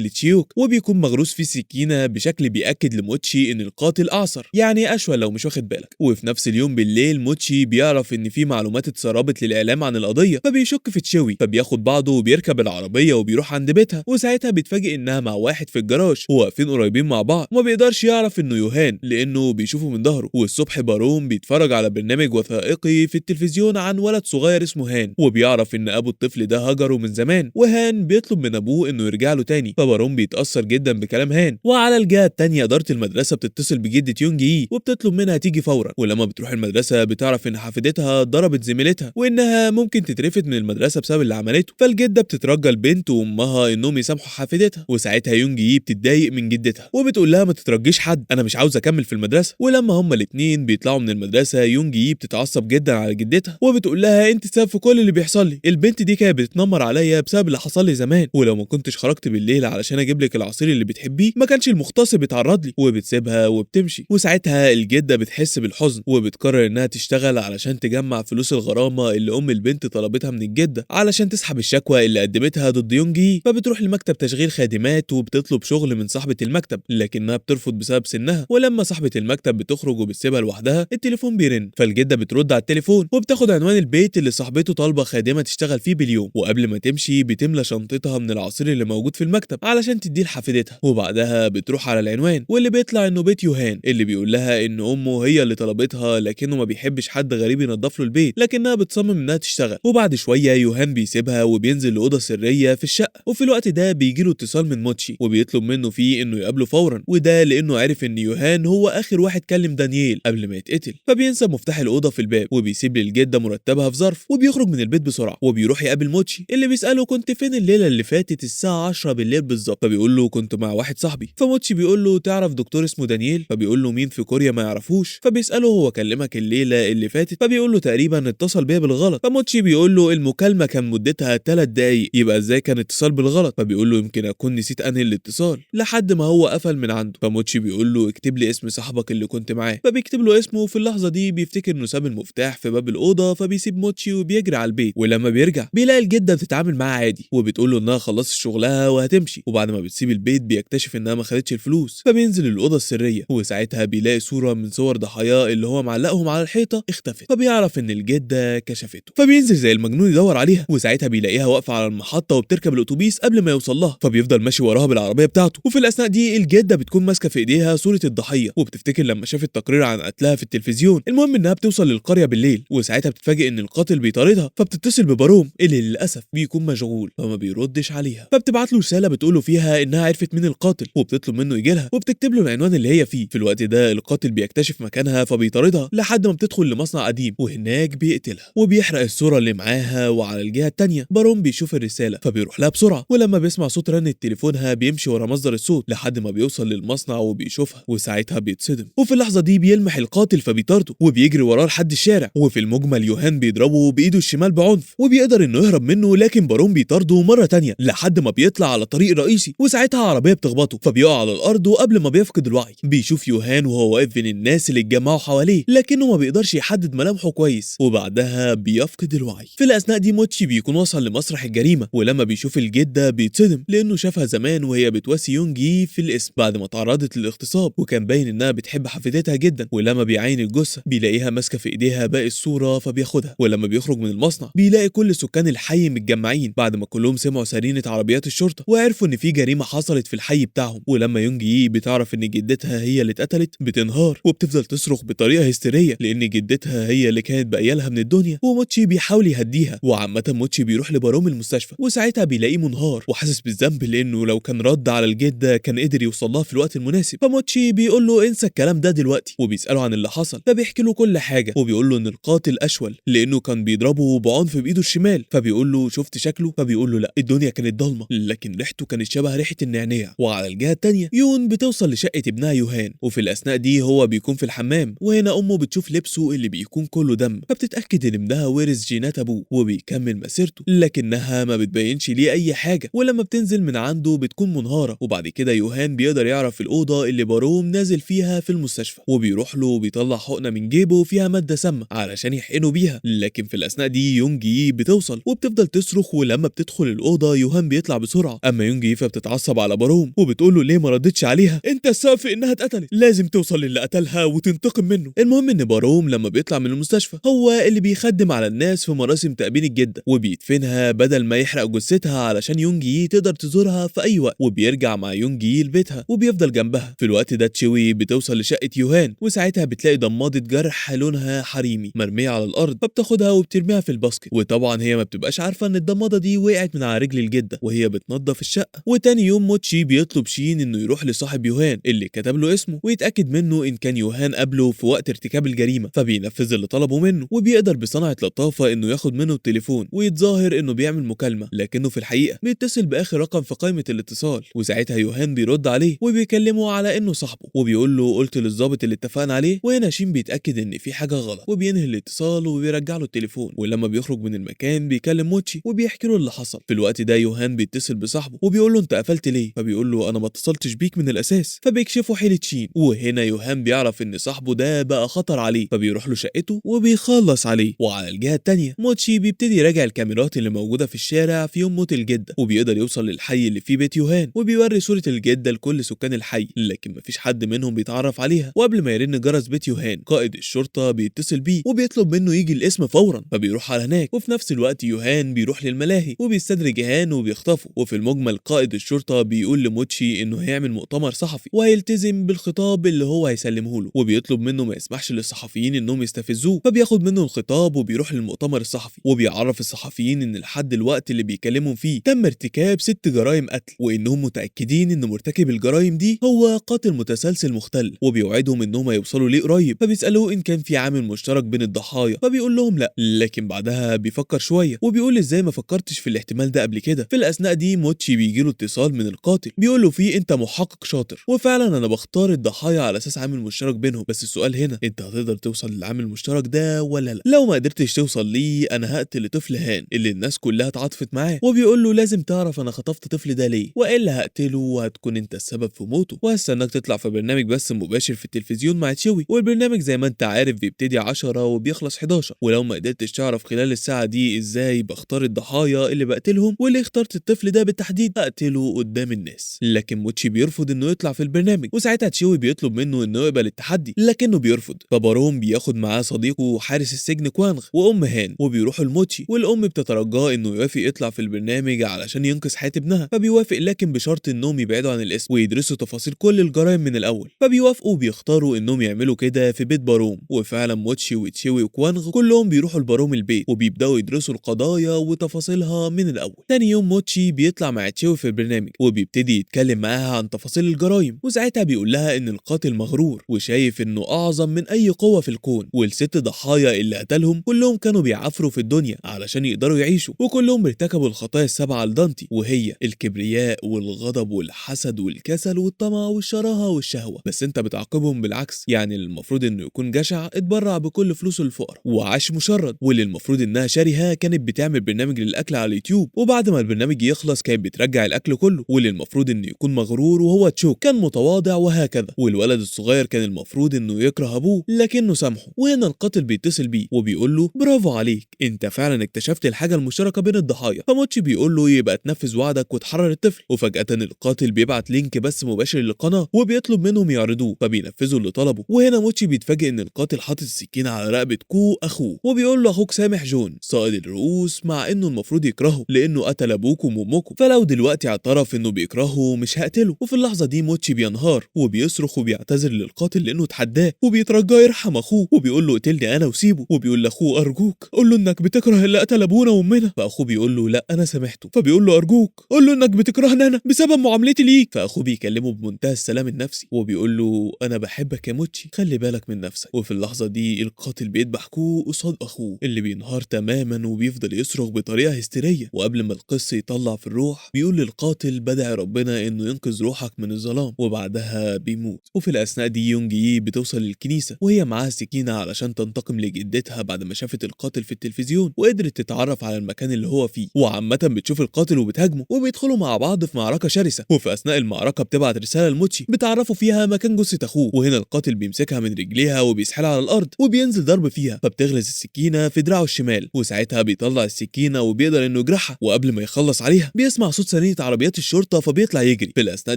لتشيوك وبيكون مغروس فيه سكينة بشكل بيأكد لموتشي ان القاتل اعصر، يعني اشول لو مش واخد بالك. وفي نفس اليوم بالليل موتشي بيعرف ان في معلومات اتسربت للاعلام عن القضية، فبيشك في تشوي، فبياخد بعضه وبيركب العربية وبيروح عند بيتها، وساعتها بيتفاجئ انها مع واحد في الجراج وواقفين قريبين مع بعض، وما بيقدرش يعرف انه يوهان لانه بيشوفه من ظهره. والصبح باروم بيتفرج على برنامج وثائقي في التلفزيون عن ولد صغير اسمه هان، وبيعرف ان ابو الطفل ده هجره من زمان، وهان بيطلب من ابوه انه يرجع له تاني، فباروم بيتاثر جدا بكلام هان. وعلى الجهة التانية ادارة المدرسة بتتصل بجده يونج يي وبتطلب منها تيجي فورا، ولما بتروح المدرسة بتعرف ان حفيدتها ضربت زميلتها وانها ممكن تترفد من المدرسة بسبب اللي عملته. فالجده بتترجى البنت وامها انهم يسامحوا حفيدتها، وساعتها يونج يي بتتضايق من جدتها وبتقول لها ما تترجيش حد، انا مش عاوزه اكمل في المدرسة. ولما هما الاثنين بيطلعوا من المدرسة يونج يي بتتعصب جدا على جدتها وبتقول لها انت السبب في كل اللي بيحصل لي، البنت دي كانت بتتنمر عليا بسبب اللي حصل لي زمان، ولو ما كنتش خرجت بالليل علشان اجيب لك العصير اللي بتحبيه ما كانش المغتصب اتعرض لي. وبتسيبها وبتمشي. وساعتها الجدة بتحس بالحزن وبتقرر انها تشتغل علشان تجمع فلوس الغرامة اللي ام البنت طلبتها من الجدة علشان تسحب الشكوى اللي قدمتها ضد يونج يي. فبتروح لمكتب تشغيل خادمات وبتطلب شغل من صاحبه المكتب، لكنها بترفض بسبب سنها. ولما صاحبه المكتب بتخرج وبتسيبها لوحدها التليفون بيرن، فالجده بترد على التليفون وبتاخد عنوان البيت اللي صاحبته طالبه خادمه تشتغل فيه باليوم. وقبل ما تمشي بتملى شنطتها من العصير اللي موجود في المكتب علشان تديه لحفيدتها، وبعدها بتروح على العنوان واللي بيطلع انه بيت يوهان اللي بيقول لها ان امه هي اللي طلبتها لكنه ما بيحبش حد غريب ينظف له البيت، لكنها بتصمم انها تشتغل. وبعد شوية يوهان بيسيبها وبينزل لاوضه سرية في الشقة، وفي الوقت ده بيجي له اتصال من موتشي وبيطلب منه فيه انه يقابله فورا، وده لانه عرف ان يوهان هو اخر واحد كلم دانييل قبل ما يتقتل. فبينسى مفتاح الاوضة في الباب وبيسيب للجده مرتبها في ظرف وبيخرج من البيت بسرعة وبيروح يقابل موتشي اللي بيساله كنت فين الليلة اللي فاتت الساعة 10 بالليل بالظبط، فبيقول له كنت مع واحد صاحبي. فموتشي بيقول له تعرف دكتور اسمه دانييل؟ فبيقول له مين في كوريا ما يعرفوش؟ فبيساله هو كلمك الليلة اللي فاتت؟ فبيقول له تقريبا اتصل بيا بالغلط. فموتشي بيقول له المكالمة كان مدتها 3 دقايق، يبقى ازاي كان اتصال بالغلط؟ فبيقول له يمكن اكون نسيت انهي الاتصال، لحد ما هو قفل من عنده. فموتشي بيقول له اكتب لي اسم صاحبك اللي كنت معاه، فبيكتب له اسمه. وفي اللحظة دي بيفتكر انه ساب المفتاح في باب الاوضة، فبيسيب موتشي وبيجري على البيت. ولما بيرجع بيلاقي الجدة بتتعامل معاه عادي وبتقول له انها خلصت شغلها وهتمشي. وبعد ما بتسيب البيت بيكتشف انها ما خدتش الفلوس، فبينزل الاوضة السرية وساعتها بيلاقي صوره من صور ضحاياه اللي هو معلقهم على الحيطة اختفت، فبيعرف ان الجدة كشفته، فبينزل زي المجنون يدور عليها. وساعتها بيلاقيها واقفة على المحطة وبتركب الاتوبيس قبل ما يوصل لها، فبيفضل ماشي وراها بالعربية بتاعته. وفي الاثناء دي الجدة بتكون ماسكه في ايديها صوره الضحية وبتفتكر لما شافت تقرير عن قتلها في التلفزيون. المهم انها بتوصل للقريه بالليل وساعتها بتتفاجئ ان القاتل بيطاردها، فبتتصل بباروم اللي للاسف بيكون مشغول فما بيردش عليها، فبتبعت له رسالة بتقوله فيها انها عرفت مين القاتل وبتطلب منه يجي لها وبتكتب له العنوان اللي هي فيه. في الوقت ده القاتل بيكتشف مكانها فبيطاردها لحد ما بتدخل لمصنع قديم وهناك بيقتلها وبيحرق الصورة اللي معاها. وعلى الجهة التانية باروم بيشوف الرسالة فبيروح لها بسرعة، ولما بيسمع صوت رنة تليفونها بيمشي ورا مصدر الصوت لحد ما بيوصل للمصنع وبيشوفها، وساعتها بيتصدم. وفي اللحظة دي بيلمح القاتل فبيطارده وبيجري وراه لحد الشارع. وفي المجمل يوهان بيضربه بايده الشمال بعنف وبيقدر انه يهرب منه، لكن باروم بيطارده مرة تانية لحد ما بيطلع على طريق رئيسي وساعتها عربية بتخبطه فبيقع على الارض. وقبل ما بيفقد الوعي بيشوف يوهان وهو واقف بين الناس اللي اتجمعوا حواليه، لكنه ما بيقدرش يحدد ملامحه كويس، وبعدها بيفقد الوعي. في الاثناء دي موتشي بيكون وصل لمسرح الجريمة، ولما بيشوف الجدة بيتصدم لانه شافها زمان وهي بتواسي يونج يي في القسم بعد ما تعرضت للاغتصاب، وكان باين انها بتحب حفيدتها جدا. ولما بيعاين الجثة بيلاقيها ماسكه في ايديها باقي الصورة فبياخدها. ولما بيخرج من المصنع بيلاقي كل سكان الحي متجمعين بعد ما كلهم سمعوا سرينه عربيات الشرطة وعرفوا ان في جريمة حصلت في الحي بتاعهم. ولما يونج يي بتعرف ان جدتها هي اللي اتقتلت بتنهار وبتفضل تصرخ بطريقة هستيريه لان جدتها هي اللي كانت باقية لها من الدنيا. وموتشي بيحاول يهديها. وعامة موتشي بيروح لباروم المستشفى وساعتها بيلاقيه منهار وحاسس بالذنب لانه لو كان رد على الجدة كان قدر يوصل لها في الوقت المناسب. فموتشي بيقول له انسى الكلام ده دلوقتي وبيساله عن اللي حصل، فبيحكي له كل حاجة وبيقول له ان القاتل اشول لانه كان بيضربه بعنف بايده الشمال. فبيقول له شفت شكله؟ فبيقول له لا، الدنيا كانت ضلمة لكن ريحته كانت شبه ريحه النعناع. وعلى الجهة التانية يون بتوصل لشقه ابنها يوهان، وفي الاثناء دي هو بيكون في الحمام، وهنا امه بتشوف لبسه اللي بيكون كله دم، فبتتاكد ان ابنها ورث جينات ابوه وبيكمل مسيرته، لكنها ما بتبينش ليه اي حاجة. ولما بتنزل من عنده بتكون منهاره. وبعد كده يوهان بيقدر يعرف الاوضة اللي باروم نازل فيها في المستشفى، وبيروح له وبيطلع حقنه من جيبه فيها مادة سامة علشان يحقنه بيها، لكن في الاثناء دي يونج يي يونجي بتوصل وبتفضل تصرخ، ولما بتدخل الاوضة يوهان بيطلع بسرعة. اما يونجي فبتتعصب على باروم وبتقول له ليه ما ردتش عليها، انت السبب في انها اتقتلت، لازم توصل للي قتلها وتنتقم منه. المهم ان باروم لما بيطلع من المستشفى هو اللي بيخدم على الناس في مراسم تأبين الجدة وبيدفنها بدل ما يحرق جثتها علشان يونجي تقدر تزورها في اي وقت، وبيرجع مع يونجي لبيتها وبيفضل جنبها. في الوقت ده تشوي بتوصل لشقه يوهان، وساعتها بتلاقي ضمادة جرح لونها حريمي مرمية على الارض، فبتاخدها وبترميها في ال basket، وطبعا هي ما بتبقاش عارفه ان الضمادة دي وقعت من على رجل الجدة وهي بتنظف الشقة. وتاني يوم موتشي بيطلب شين انه يروح لصاحب يوهان اللي كتب له اسمه ويتاكد منه ان كان يوهان قابله في وقت ارتكاب الجريمة، فبينفذ اللي طلبه منه، وبيقدر بصنعه لطافة انه ياخد منه التليفون ويتظاهر انه بيعمل مكالمة، لكنه في الحقيقة بيتصل باخر رقم في قائمة الاتصال. وساعتها يوهان بيرد عليه وبيكلمه على انه صاحبه وبيقول له قلت للظابط اللي اتفقنا عليه. وهنا شين بيتاكد ان في حاجة غلط وبينهي الاتصال وبيرجع له التليفون. ولما بيخرج من المكان بيكلم موتشي وبيحكي له اللي حصل. في الوقت ده يوهان بيتصل بصاحبه وبيقول له انت قفلت ليه، فبيقول له انا ما اتصلتش بيك من الاساس، فبيكشفوا حيله شين. وهنا يوهان بيعرف ان صاحبه ده بقى خطر عليه، فبيروح له شقته وبيخلص عليه. وعلى الجهة الثانية موتشي بيبتدي يراجع الكاميرات اللي موجودة في الشارع في يوم موت الجدة، وبيقدر يوصل للحي اللي فيه بيت يوهان، وبيوري صوره الجدة لكل سكان الحي، لكن مفيش حد منهم بيتعرف عليها. وقبل ما يرن جرس بيت يوهان قائد الشرطة بيتصل بيه وبيطلب منه يجي القسم فورا، فبيروح على هناك. وفي نفس الوقت يوهان بيروح للملاهي وبيستدرج هان وبيخطفه. وفي المجمل قائد الشرطة بيقول لموتشي انه هيعمل مؤتمر صحفي وهيلتزم بالخطاب اللي هو هيسلمه له، وبيطلب منه ما يسمحش للصحفيين انهم يستفزوه، فبياخد منه الخطاب وبيروح للمؤتمر الصحفي وبيعرف الصحفيين ان لحد الوقت اللي بيكلمهم فيه تم ارتكاب 6 جرائم قتل، وانهم متاكدين ان مرتكب الجرائم دي هو قاتل متسلسل مختل، وبيوعدهم انهم هيوصلوا ليه قريب. فبيسالوه ان كان في عامل مشترك بين الضحايا، فبيقول لهم لا، لكن بعدها بيفكر شوية وبيقول ازاي ما فكرتش في الاحتمال ده قبل كده. في الاثناء دي موتشي بيجي له اتصال من القاتل بيقول له فيه انت محقق شاطر، وفعلا انا بختار الضحايا على اساس عامل مشترك بينهم، بس السؤال هنا انت هتقدر توصل للعامل المشترك ده ولا لا؟ لو ما قدرتش توصل ليه انا هقتل طفل هان اللي الناس كلها اتعاطفت معاه، وبيقول له لازم تعرف انا خطفت طفل ده ليه، والا هقتله وهتكون انت السبب في موته، وهستناك تطلع في برنامج بث مباشر في التلفزيون مع تشوي، والبرنامج زي ما انت عارف بيبتدي 10 وبيخلص 11، ولو ما قدرتش تعرف خلال الساعة دي ازاي بختار الضحايا اللي بقتلهم واللي اخترت الطفل ده بالتحديد هقتله قدام الناس. لكن موتشي بيرفض انه يطلع في البرنامج، وساعتها تشوي بيطلب منه انه يقبل التحدي لكنه بيرفض. فباروم بياخد معاه صديقه حارس السجن كوانغ وام هان وبيروحوا لموتشي، والام بتترجاه انه يوافق يطلع في البرنامج علشان ينقذ حياة ابنها، فبيوافق لكن بشرط انهم يبعدوا عن الاسم ويدرسوا تفاصيل كل الجرائم من الاول. فبيوافقوا وبيختاروا انهم يعملوا كده في بيت باروم، وفعلا موتشي وتشيوي وكوانغ كلهم بيروحوا لباروم البيت وبيبداوا يدرسوا القضايا وتفاصيلها من الاول. تاني يوم موتشي بيطلع مع تشيوي في البرنامج وبيبتدي يتكلم معاها عن تفاصيل الجرائم، وساعتها بيقول لها ان القاتل مغرور وشايف انه اعظم من اي قوة في الكون، والست ضحايا اللي قتلهم كلهم كانوا بيعافروا في الدنيا علشان يقدروا يعيشوا، وكلهم ارتكبوا الخطايا السبعة لدانتي، وهي الكبرياء والغضب والحسد والكسل والطمع والشراهه والشهوة، بس انت بتعاقبهم بالعكس، يعني المفروض انه يكون جشع اتبرع بكل فلوسه للفقراء وعاش مشرد، واللي المفروض انها شرهه كانت بتعمل برنامج للاكل على اليوتيوب، وبعد ما البرنامج يخلص كانت بترجع الاكل كله، واللي المفروض انه يكون مغرور وهو تشوك كان متواضع وهكذا، والولد الصغير كان المفروض انه يكره ابوه لكنه سامحه. وهنا القاتل بيتصل بيه وبيقول له برافو عليك انت فعلا اكتشفت الحاجة المشتركة بين الضحايا، فموتشي بيقول له يبقى تنفذ وعدك وتحرر الطفل. وفجاة القاتل بيبعت link بث مباشر للقناة وبيطلب منهم يعرضوه، فبينفذوا اللي طلبه. وهنا موتشي بيتفاجئ ان القاتل حاطط السكينة على رقبة كو اخوه وبيقول له اخوك سامح جون صائد الرؤوس مع انه المفروض يكرهه لانه قتل ابوكم وامكم، فلو دلوقتي اعترف انه بيكرهه مش هقتله. وفي اللحظة دي موتشي بينهار وبيصرخ وبيعتذر للقاتل لانه اتحداه وبيترجاه يرحم اخوه وبيقول له اقتلني انا وسيبه، وبيقول لاخوه ارجوك قول له انك بتكره اللي قتل ابونا وامنا، فاخوه بيقول له لا انا سامحته، فبيقول له ارجوك قول له انك بتكرهني انا بسبب معاملتي ليك، فاخوه بيكلمه بمنتهى السلام النفسي وبيقول له انا بحبك يا موتشي خلي بالك من نفسك. وفي اللحظة دي القاتل بيذبح كو قصاد اخوه اللي بينهار تماما وبيفضل يصرخ بطريقة هستيريه، وقبل ما القس يطلع في الروح بيقول للقاتل بدعي ربنا انه ينقذ روحك من الظلام، وبعدها بيموت. وفي الاثناء دي يونجي بتوصل للكنيسة وهي معاها سكينة علشان تنتقم لجدتها بعد ما شافت القاتل في التلفزيون وقدرت تتعرف على المكان اللي هو فيه، وعامة بتشوف القاتل وبتهاجمه وبيدخلوا مع بعض في معركة شرسة. وفي اثناء المعركة بتبعت رسالة لموتشي بتعرفه فيها مكان جثة اخوه، وهنا القاتل بيمسكها من رجليها وبيسحلها على الارض وبينزل ضرب فيها، فبتغرز السكينة في دراعه الشمال، وساعتها وساعتها بيطلع السكينة وبيقدر انه يجرحها، وقبل ما يخلص عليها بيسمع صوت سرينه عربيات الشرطة فبيطلع يجري. في الاثناء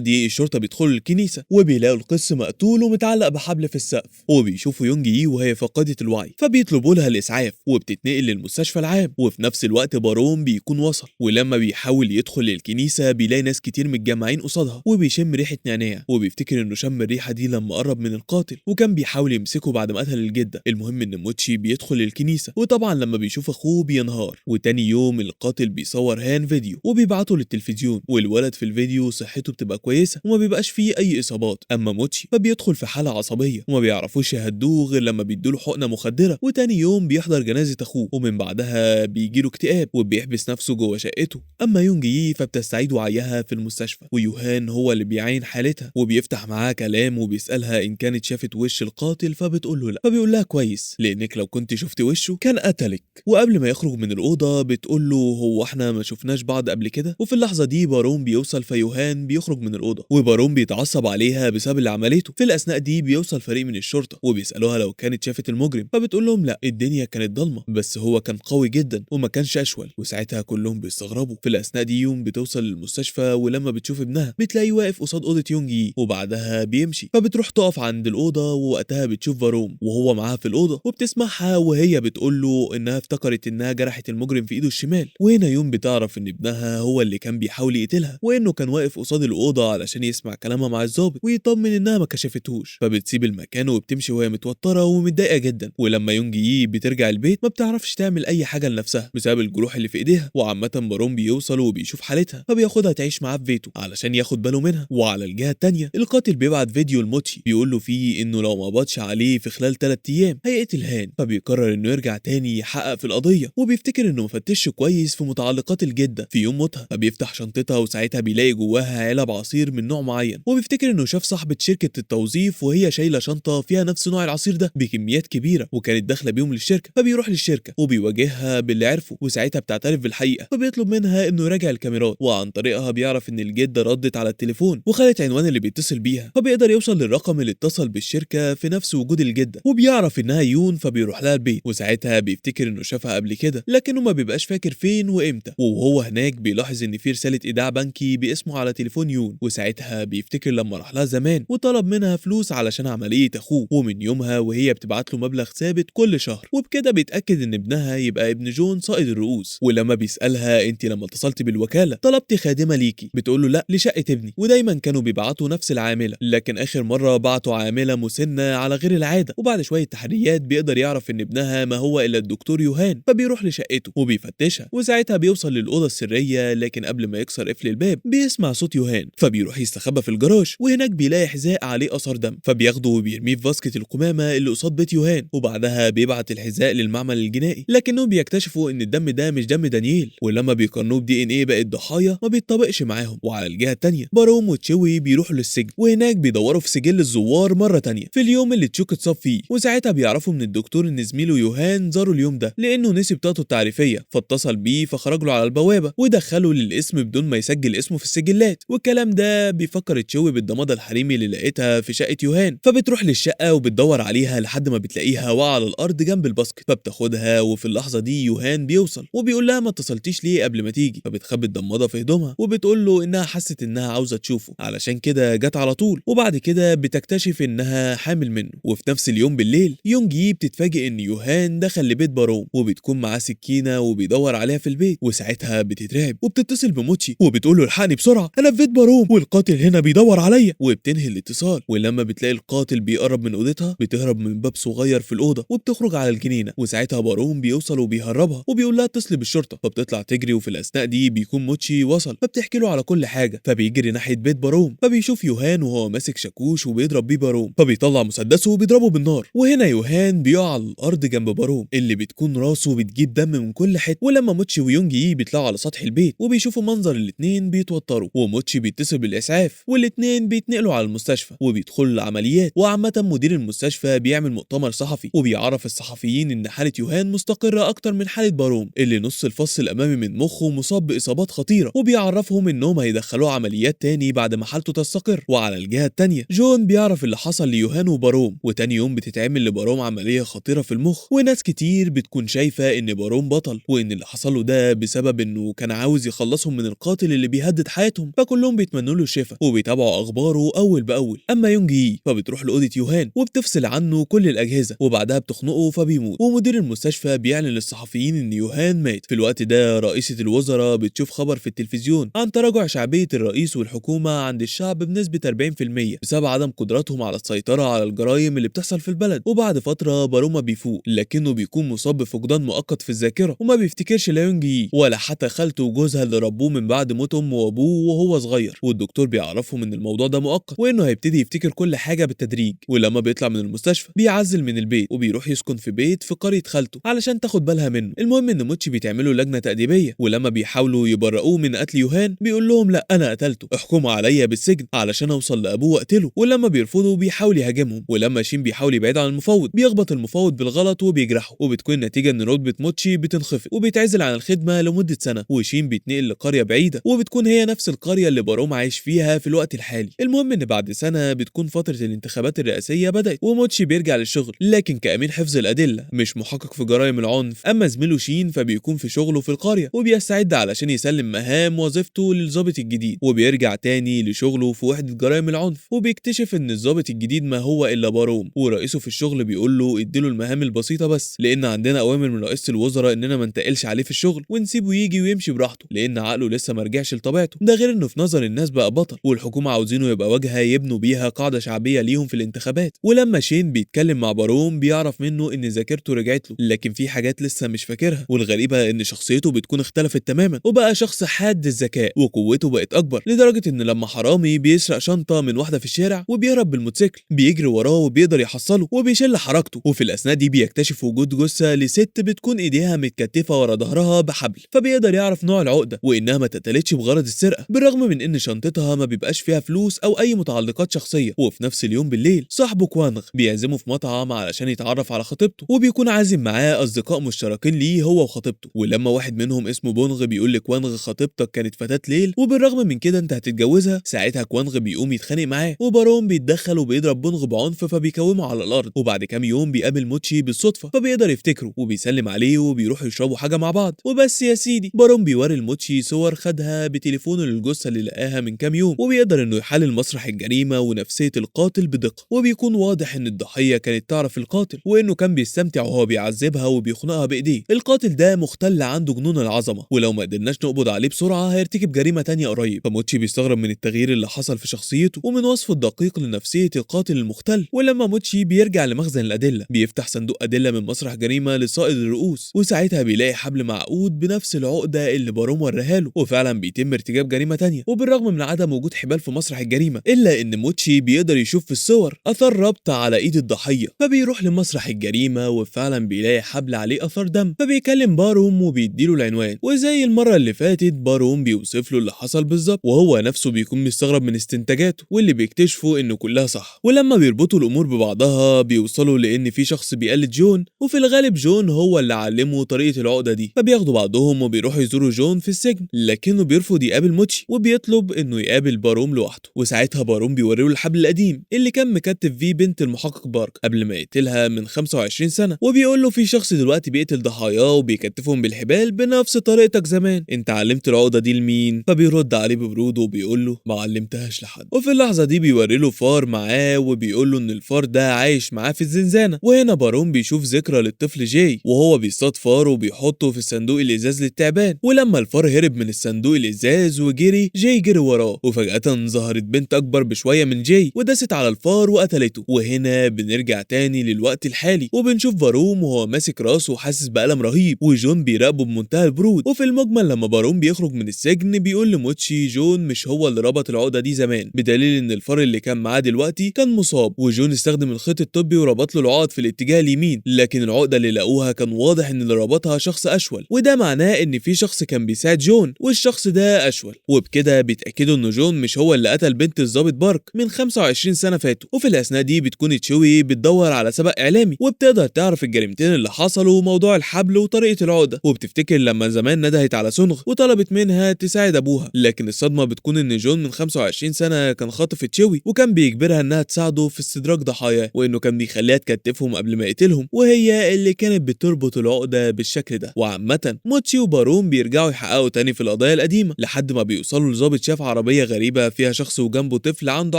دي الشرطة بيدخلوا الكنيسة وبيلاقوا القس مقتول ومتعلق بحبل في السقف، وبيشوفوا يونجي وهي فقدت الوعي فبيطلبوا لها الاسعاف وبتتنقل للمستشفى العام. وفي نفس الوقت باروم بيكون وصل، ولما بيحاول يدخل الكنيسة بيلاقي ناس كتير متجمعين قصادها، وبيشم ريحه نعناع وبيفتكر انه شم الريحة دي لما قرب من القاتل وكان بيحاول يمسكه بعد ما قتل الجدة. المهم ان موتشي بيدخل الكنيسة، وطبعا لما بيشوف اخوه بينهار. وتاني يوم القاتل بيصور هان فيديو وبيبعته للتلفزيون، والولد في الفيديو صحته بتبقى كويسة وما بيبقاش فيه اي اصابات. اما موتشي فبيدخل في حاله عصبية وما بيعرفوش يهدوه غير لما بيدوله حقنه مخدره. وتاني يوم بيحضر جنازه اخوه، ومن بعدها بيجيله اكتئاب وبيحبس نفسه جوه شقته. اما يونجي فبتستعيد وعيها في المستشفى، ويوهان هو اللي بيعاين حالتها وبيفتح معاها كلام وبيسالها ان كانت شافت وش القاتل، فبتقول له لا، فبيقول لها كويس لانك لو كنت شفت وشه كان قتلك. وقبل ما يخرج من الاوضة بتقول له هو احنا ما شفناش بعض قبل كده؟ وفي اللحظة دي باروم بيوصل، فيوهان بيخرج من الاوضة وباروم بيتعصب عليها بسبب اللي عملته. في الاثناء دي بيوصل فريق من الشرطة وبيسالوها لو كانت شافت المجرم، فبتقول لهم لا، الدنيا كانت ضلمة بس هو كان قوي جدا وما كانش اشول. وساعتها كلهم بيستغربوا. في الاثناء دي يوم بتوصل للمستشفى، ولما بتشوف ابنها بتلاقيه واقف قصاد اوضة يونجي وبعدها بيمشي، فبتروح تقف عند الاوضة ووقتها بتشوف باروم وهو معاها في الاوضة، وبتسمعها وهي بتقول له انها افتكرت انها جرحت المجرم في ايده الشمال. وهنا يوم بتعرف ان ابنها هو اللي كان بيحاول يقتلها، وانه كان واقف قصاد الاوضة علشان يسمع كلامها مع الضابط ويطمن انها ما كشفتهوش. فبتسيب المكان وبتمشي وهي متوترة ومتضايقه جدا. ولما يونجي بترجع البيت ما بتعرفش تعمل اي حاجة لنفسها بسبب الجروح اللي في ايديها. وعامة باروم بيوصل وبيشوف حالتها فبياخدها تعيش معاه في بيته علشان ياخد باله منها. وعلى الجهة التانية القاتل بيبعت فيديو لموتشي بيقول له فيه انه لو ما قبضش عليه في خلال 3 ايام هيقتل هان، فبيقرر انه يرجع تاني يحقق في القضية، وبيفتكر انه مفتش كويس في متعلقات الجدة في يوم موتها، فبيفتح شنطتها وساعتها بيلاقي جواها علب عصير من نوع معين، وبيفتكر انه شاف صاحبه شركة التوظيف وهي شايله شنطه فيها نفس نوع العصير ده بكميات كبيرة وكانت داخله بيهم للشركة. فبيروح للشركة وبيواجهها باللي عرفه، وساعتها بتعترف بالحقيقة، فبيطلب منها انه يراجع الكاميرات، وعن طريقها بيعرف ان الجدة ردت على التليفون وخدت عنوان اللي بيتصل بيها، فبيقدر يوصل للرقم اللي اتصل بالشركة في نفس وجود الجدة، وبيعرف انها يون فبيروح لها البيت. وساعتها بيفتكر انه شافها قبل كده لكنه ما بيبقاش فاكر فين وامتى. وهو هناك بيلاحظ ان في رسالة ايداع بنكي باسمه على تليفون يون، وساعتها بيفتكر لما راح لها زمان وطلب منها فلوس علشان عملية اخوه، ومن يومها وهي بتبعت له مبلغ ثابت كل شهر. وبكده بيتاكد ان ابنها يبقى ابن جون صائد الرؤوس. ولما بيسالها انت لما اتصلت بالوكالة طلبتي خادمه ليكي، بتقول له لا لشقه ابني، ودايما كانوا بيبعتوا نفس العاملة، لكن اخر مرة بعتوا عامله مسنة على غير العادة. وبعد شوية تحريات بيقدر يعرف ان ابنها ما هو الا الدكتور يوهان، فبيروح لشقته وبيفتشها، وساعتها بيوصل للاوضه السرية، لكن قبل ما يكسر قفل الباب بيسمع صوت يوهان، فبيروح يستخبى في الجراج، وهناك بيلاقي حذاء عليه اثر دم، فبياخده وبيرميه في basket القمامة اللي قصاد بيت يوهان. وبعدها بيبعت الحذاء للمعمل الجنائي، لكنهم بيكتشفوا ان الدم ده مش دم دانييل، ولما بيقارنوه ب DNA باقي الضحايا ما بيتطابقش معاهم. وعلى الجهة التانية باروم وتشوي بيروحوا للسجن، وهناك بيدوروا في سجل الزوار مرة تانية في اليوم اللي تشوك اتصاب فيه، وساعتها بيعرفوا من الدكتور ان زميله يوهان زاره اليوم ده لانه نسي بطاقته التعريفيه، فاتصل بيه فخرج له على البوابة ودخله للاسم بدون ما يسجل اسمه في السجلات. والكلام ده بيفكر تشوي بالضماده الحريمي اللي لقيتها في شقه يوهان، فبتروح للشقه وبتدور عليها لحد ما بتلاقيها واقعه على الارض جنب ال basket، فبتاخدها. وفي اللحظة دي يوهان بيوصل وبيقول لها ما اتصلتيش ليه قبل ما تيجي، فبتخبي الضماده في هدومها وبتقول له انها حست انها عاوزه تشوفه علشان كده جت على طول. وبعد كده بتكتشف انها حامل منه. وفي نفس اليوم بالليل يونجي بتتفاجئ ان يوهان دخل لبيت باروم وبتكون معاه سكينة وبيدور عليها في البيت، وساعتها بتترعب وبتتصل بموتشي وبتقول له الحقني بسرعة انا في بيت باروم والقاتل هنا بيدور عليا، وبتنهي الاتصال. ولما بتلاقي القاتل بيقرب من اوضتها بتهرب من باب صغير في الاوضة وبتخرج على الجنينة، وساعتها باروم بيوصل وبيهربها وبيقول لها اتصلي بالشرطة، فبتطلع تجري. وفي الاثناء دي بيكون موتشي وصل، فبتحكي له على كل حاجة، فبيجري ناحية بيت باروم، فبيشوف يوهان وهو ماسك شاكوش وبيضرب بيه باروم، فبيطلع مسدسه وبيضربه بالنار. وهنا يوهان بيقع على الارض جنب باروم اللي بتكون راسه بتجيب دم من كل حتة. ولما موتشي ويونجي بيطلعوا على سطح البيت وبيشوفوا منظر الاثنين بيتوتروا، وموتشي بيتصل بالاسعاف والاثنين بيتنقلوا على المستشفى وبيدخلوا العمليات. وعامة مدير المستشفى بيعمل مؤتمر صحفي وبيعرف الصحفيين ان حاله يوهان مستقره اكتر من حاله باروم اللي نص الفص الامامي من مخه مصاب باصابات خطيرة، وبيعرفهم انهم هيدخلوه عمليات تاني بعد ما حالته تستقر. وعلى الجهة التانية جون بيعرف اللي حصل ليوهان وباروم، وتاني يوم بتتعمل لباروم عملية خطيرة في المخ، وناس كتير بتكون شايفه المستشفى ان باروم بطل، وان اللي حصل له ده بسبب انه كان عاوز يخلصهم من القاتل اللي بيهدد حياتهم، فكلهم بيتمنوا له الشفاء وبيتابعوا اخباره اول باول. اما يونج يي فبتروح لاوضه يوهان وبتفصل عنه كل الاجهزة، وبعدها بتخنقه فبيموت، ومدير المستشفى بيعلن للصحفيين ان يوهان مات. في الوقت ده رئيسة الوزراء بتشوف خبر في التلفزيون عن تراجع شعبية الرئيس والحكومة عند الشعب بنسبة 40% بسبب عدم قدرتهم على السيطرة على الجرائم اللي بتحصل في البلد. وبعد فترة باروما بيفوق، لكنه بيكون مصاب بفقدان مؤقت في الذاكرة، وما بيفتكرش لا يونج يي ولا حتى خالته وجوزها اللي ربوه من بعد موت امه وابوه وهو صغير. والدكتور بيعرفهم ان الموضوع ده مؤقت وانه هيبتدي يفتكر كل حاجة بالتدريج. ولما بيطلع من المستشفى بيعزل من البيت وبيروح يسكن في بيت في قرية خالته علشان تاخد بالها منه. المهم ان موتشي بيتعملوا لجنة تأديبية، ولما بيحاولوا يبرئوه من قتل يوهان بيقول لهم لا انا قتلته، احكموا عليا بالسجن علشان اوصل لابوه واقتله. ولما بيرفضوا بيحاول يهاجمهم، ولما شين بيحاول يبعد عن المفوض بيخبط المفوض بالغلط وبيجرحه، وبتكون النتيجة ان رتبة موتشي بتنخفض وبيتعزل عن الخدمة لمدة سنة، وشين بيتنقل لقرية بعيدة وبتكون هي نفس القرية اللي باروم عايش فيها في الوقت الحالي. المهم ان بعد سنة بتكون فترة الانتخابات الرئاسية بدأت، وموتشي بيرجع للشغل لكن كأمين حفظ الأدلة مش محقق في جرائم العنف. أما زميله شين فبيكون في شغله في القرية وبيستعد علشان يسلم مهام وظيفته للضابط الجديد، وبيرجع تاني لشغلة في وحدة جرائم العنف، وبيكتشف ان الضابط الجديد ما هو الا باروم، ورئيسه في الشغل بيقول له اديله المهام البسيطة بس، لان عندنا اوامر من رئيسة الوزراء اننا ما نتقلش عليه في الشغل ونسيبه يجي ويمشي براحته لان عقله لسه ما رجعش لطبيعته. ده غير انه في نظر الناس بقى بطل، والحكومة عاوزينه يبقى واجهة يبنوا بيها قاعدة شعبية ليهم في الانتخابات. ولما شين بيتكلم مع باروم بيعرف منه ان ذاكرته رجعت له، لكن في حاجات لسه مش فاكرها، والغريبة ان شخصيته بتكون اختلفت تماما وبقى شخص حاد الذكاء وقوته بقت اكبر، لدرجة ان لما حرامي بيسرق شنطة من واحدة في الشارع وبيهرب بالموتوسيكل بيجري وراه وبيقدر يحصله وبيشل حركته. وفي الاثناء دي بيكتشف وجود جثة لست بتكون ايديها متكتفة ورا ظهرها بحبل، فبيقدر يعرف نوع العقدة وانها ما اتقتلتش بغرض السرقة، بالرغم من ان شنطتها ما بيبقاش فيها فلوس او اي متعلقات شخصية. وفي نفس اليوم بالليل صاحبه كوانغ بيعزمه في مطعم علشان يتعرف على خطيبته، وبيكون عازم معاه اصدقاء مشتركين ليه هو وخطيبته. ولما واحد منهم اسمه بونغ بيقول لكوانغ خطيبتك كانت فتاة ليل وبالرغم من كده انت هتتجوزها، ساعتها كوانغ بيقوم يتخانق معاه، وباروم بيتدخل وبيضرب بونغ بعنف فبيكومه على الارض. وبعد كام يوم بيقابل موتشي بالصدفة فبيقدر يفتكره وبيسلم عليه وبيروحوا يشربوا حاجة مع بعض. وبس يا سيدي باروم بيوري الموتشي صور خدها بتليفونه للجثه اللي لقاها من كام يوم، وبيقدر انه يحلل مسرح الجريمة ونفسية القاتل بدقة، وبيكون واضح ان الضحية كانت تعرف القاتل وانه كان بيستمتع وهو بيعذبها وبيخنقها بايديه. القاتل ده مختل عنده جنون العظمة، ولو ما قدرناش نقبض عليه بسرعة هيرتكب جريمة تانية قريب. فموتشي بيستغرب من التغيير اللي حصل في شخصيته ومن وصفه الدقيق لنفسيه القاتل المختل. ولما موتشي بيرجع لمخزن الادلة بيفتح صندوق ادلة من مسرح جريمة لصائد الرؤوس، وساعتها بيلاقي حبل معقود بنفس العقدة اللي باروم وراها له، وفعلا بيتم ارتكاب جريمة تانية. وبالرغم من عدم وجود حبال في مسرح الجريمة الا ان موتشي بيقدر يشوف في الصور اثر ربط على ايد الضحية، فبيروح لمسرح الجريمة وفعلا بيلاقي حبل عليه اثر دم، فبيكلم باروم وبيديله العنوان. وزي المرة اللي فاتت باروم بيوصف له اللي حصل بالظبط، وهو نفسه بيكون مستغرب من استنتاجاته واللي بيكتشفه انه كلها صح. ولما بيربطوا الامور ببعضها بيوصلوا لان في شخص بيقلد جون، وفي الغالب جون هو اللي علمه طريقه العقدة دي، فبياخدوا بعضهم وبيروحوا يزوروا جون في السجن، لكنه بيرفض يقابل موتشي وبيطلب انه يقابل باروم لوحده. وساعتها باروم بيوريله الحبل القديم اللي كان مكتف فيه بنت المحقق بارك قبل ما يقتلها من 25 سنة، وبيقول له في شخص دلوقتي بيقتل ضحاياه وبيكتفهم بالحبال بنفس طريقتك زمان، انت علمت العقدة دي لمين؟ فبيرد عليه ببرود وبيقول له ما علمتهاش لحد. وفي اللحظة دي بيوري له فار معاه وبيقول له ان الفار ده عايش معاه في الزنزانة. وهنا باروم بيشوف ذكرى للطفل جاي وهو بيصطاد فار وبيحطه في الصندوق الازاز للتعبان، ولما الفار هرب من الصندوق الازاز وجري جاي جري وراه، وفجأة ظهرت بنت اكبر بشوية من جاي ودست على الفار وقتلته. وهنا بنرجع تاني للوقت الحالي وبنشوف باروم وهو ماسك راسه وحاسس بألم رهيب، وجون بيراقبه بمنتهى البرود. وفي المجمل لما باروم بيخرج من السجن بيقول لموتشي جون مش هو اللي ربط العقدة دي زمان، بدليل ان الفار اللي كان معاه دلوقتي كان مصاب، وجون استخدم الخيط الطبي وربط له العقد في الاتجاه اليمين، لكن العقدة اللي لقوها كان واضح ان اللي ربطها شخص اشول، وده معناه ان في شخص كان بيساعد جون والشخص ده اشول. وبكده بيتاكدوا ان جون مش هو اللي قتل بنت الضابط بارك من 25 سنة فاتوا. وفي الاثناء دي بتكون تشوي بتدور على سبق اعلامي وبتقدر تعرف الجريمتين اللي حصلوا وموضوع الحبل وطريقه العقدة، وبتفتكر لما زمان ندهت على سونغ وطلبت منها تساعد ابوها، لكن الصدمة بتكون ان جون من 25 سنة كان خاطف تشوي وكان بيجبرها انها تساعده في استدراج ضحاياه، وانه كان بيخليها تكتفهم قبل ما يقتلهم، وهي اللي كانت بتربط العقدة بالشكل ده. وعامة موتشي وباروم بيرجعوا يحققوا تاني في القضايا القديمة لحد ما بيوصلوا لظابط شاف عربية غريبة فيها شخص وجنبه طفل عنده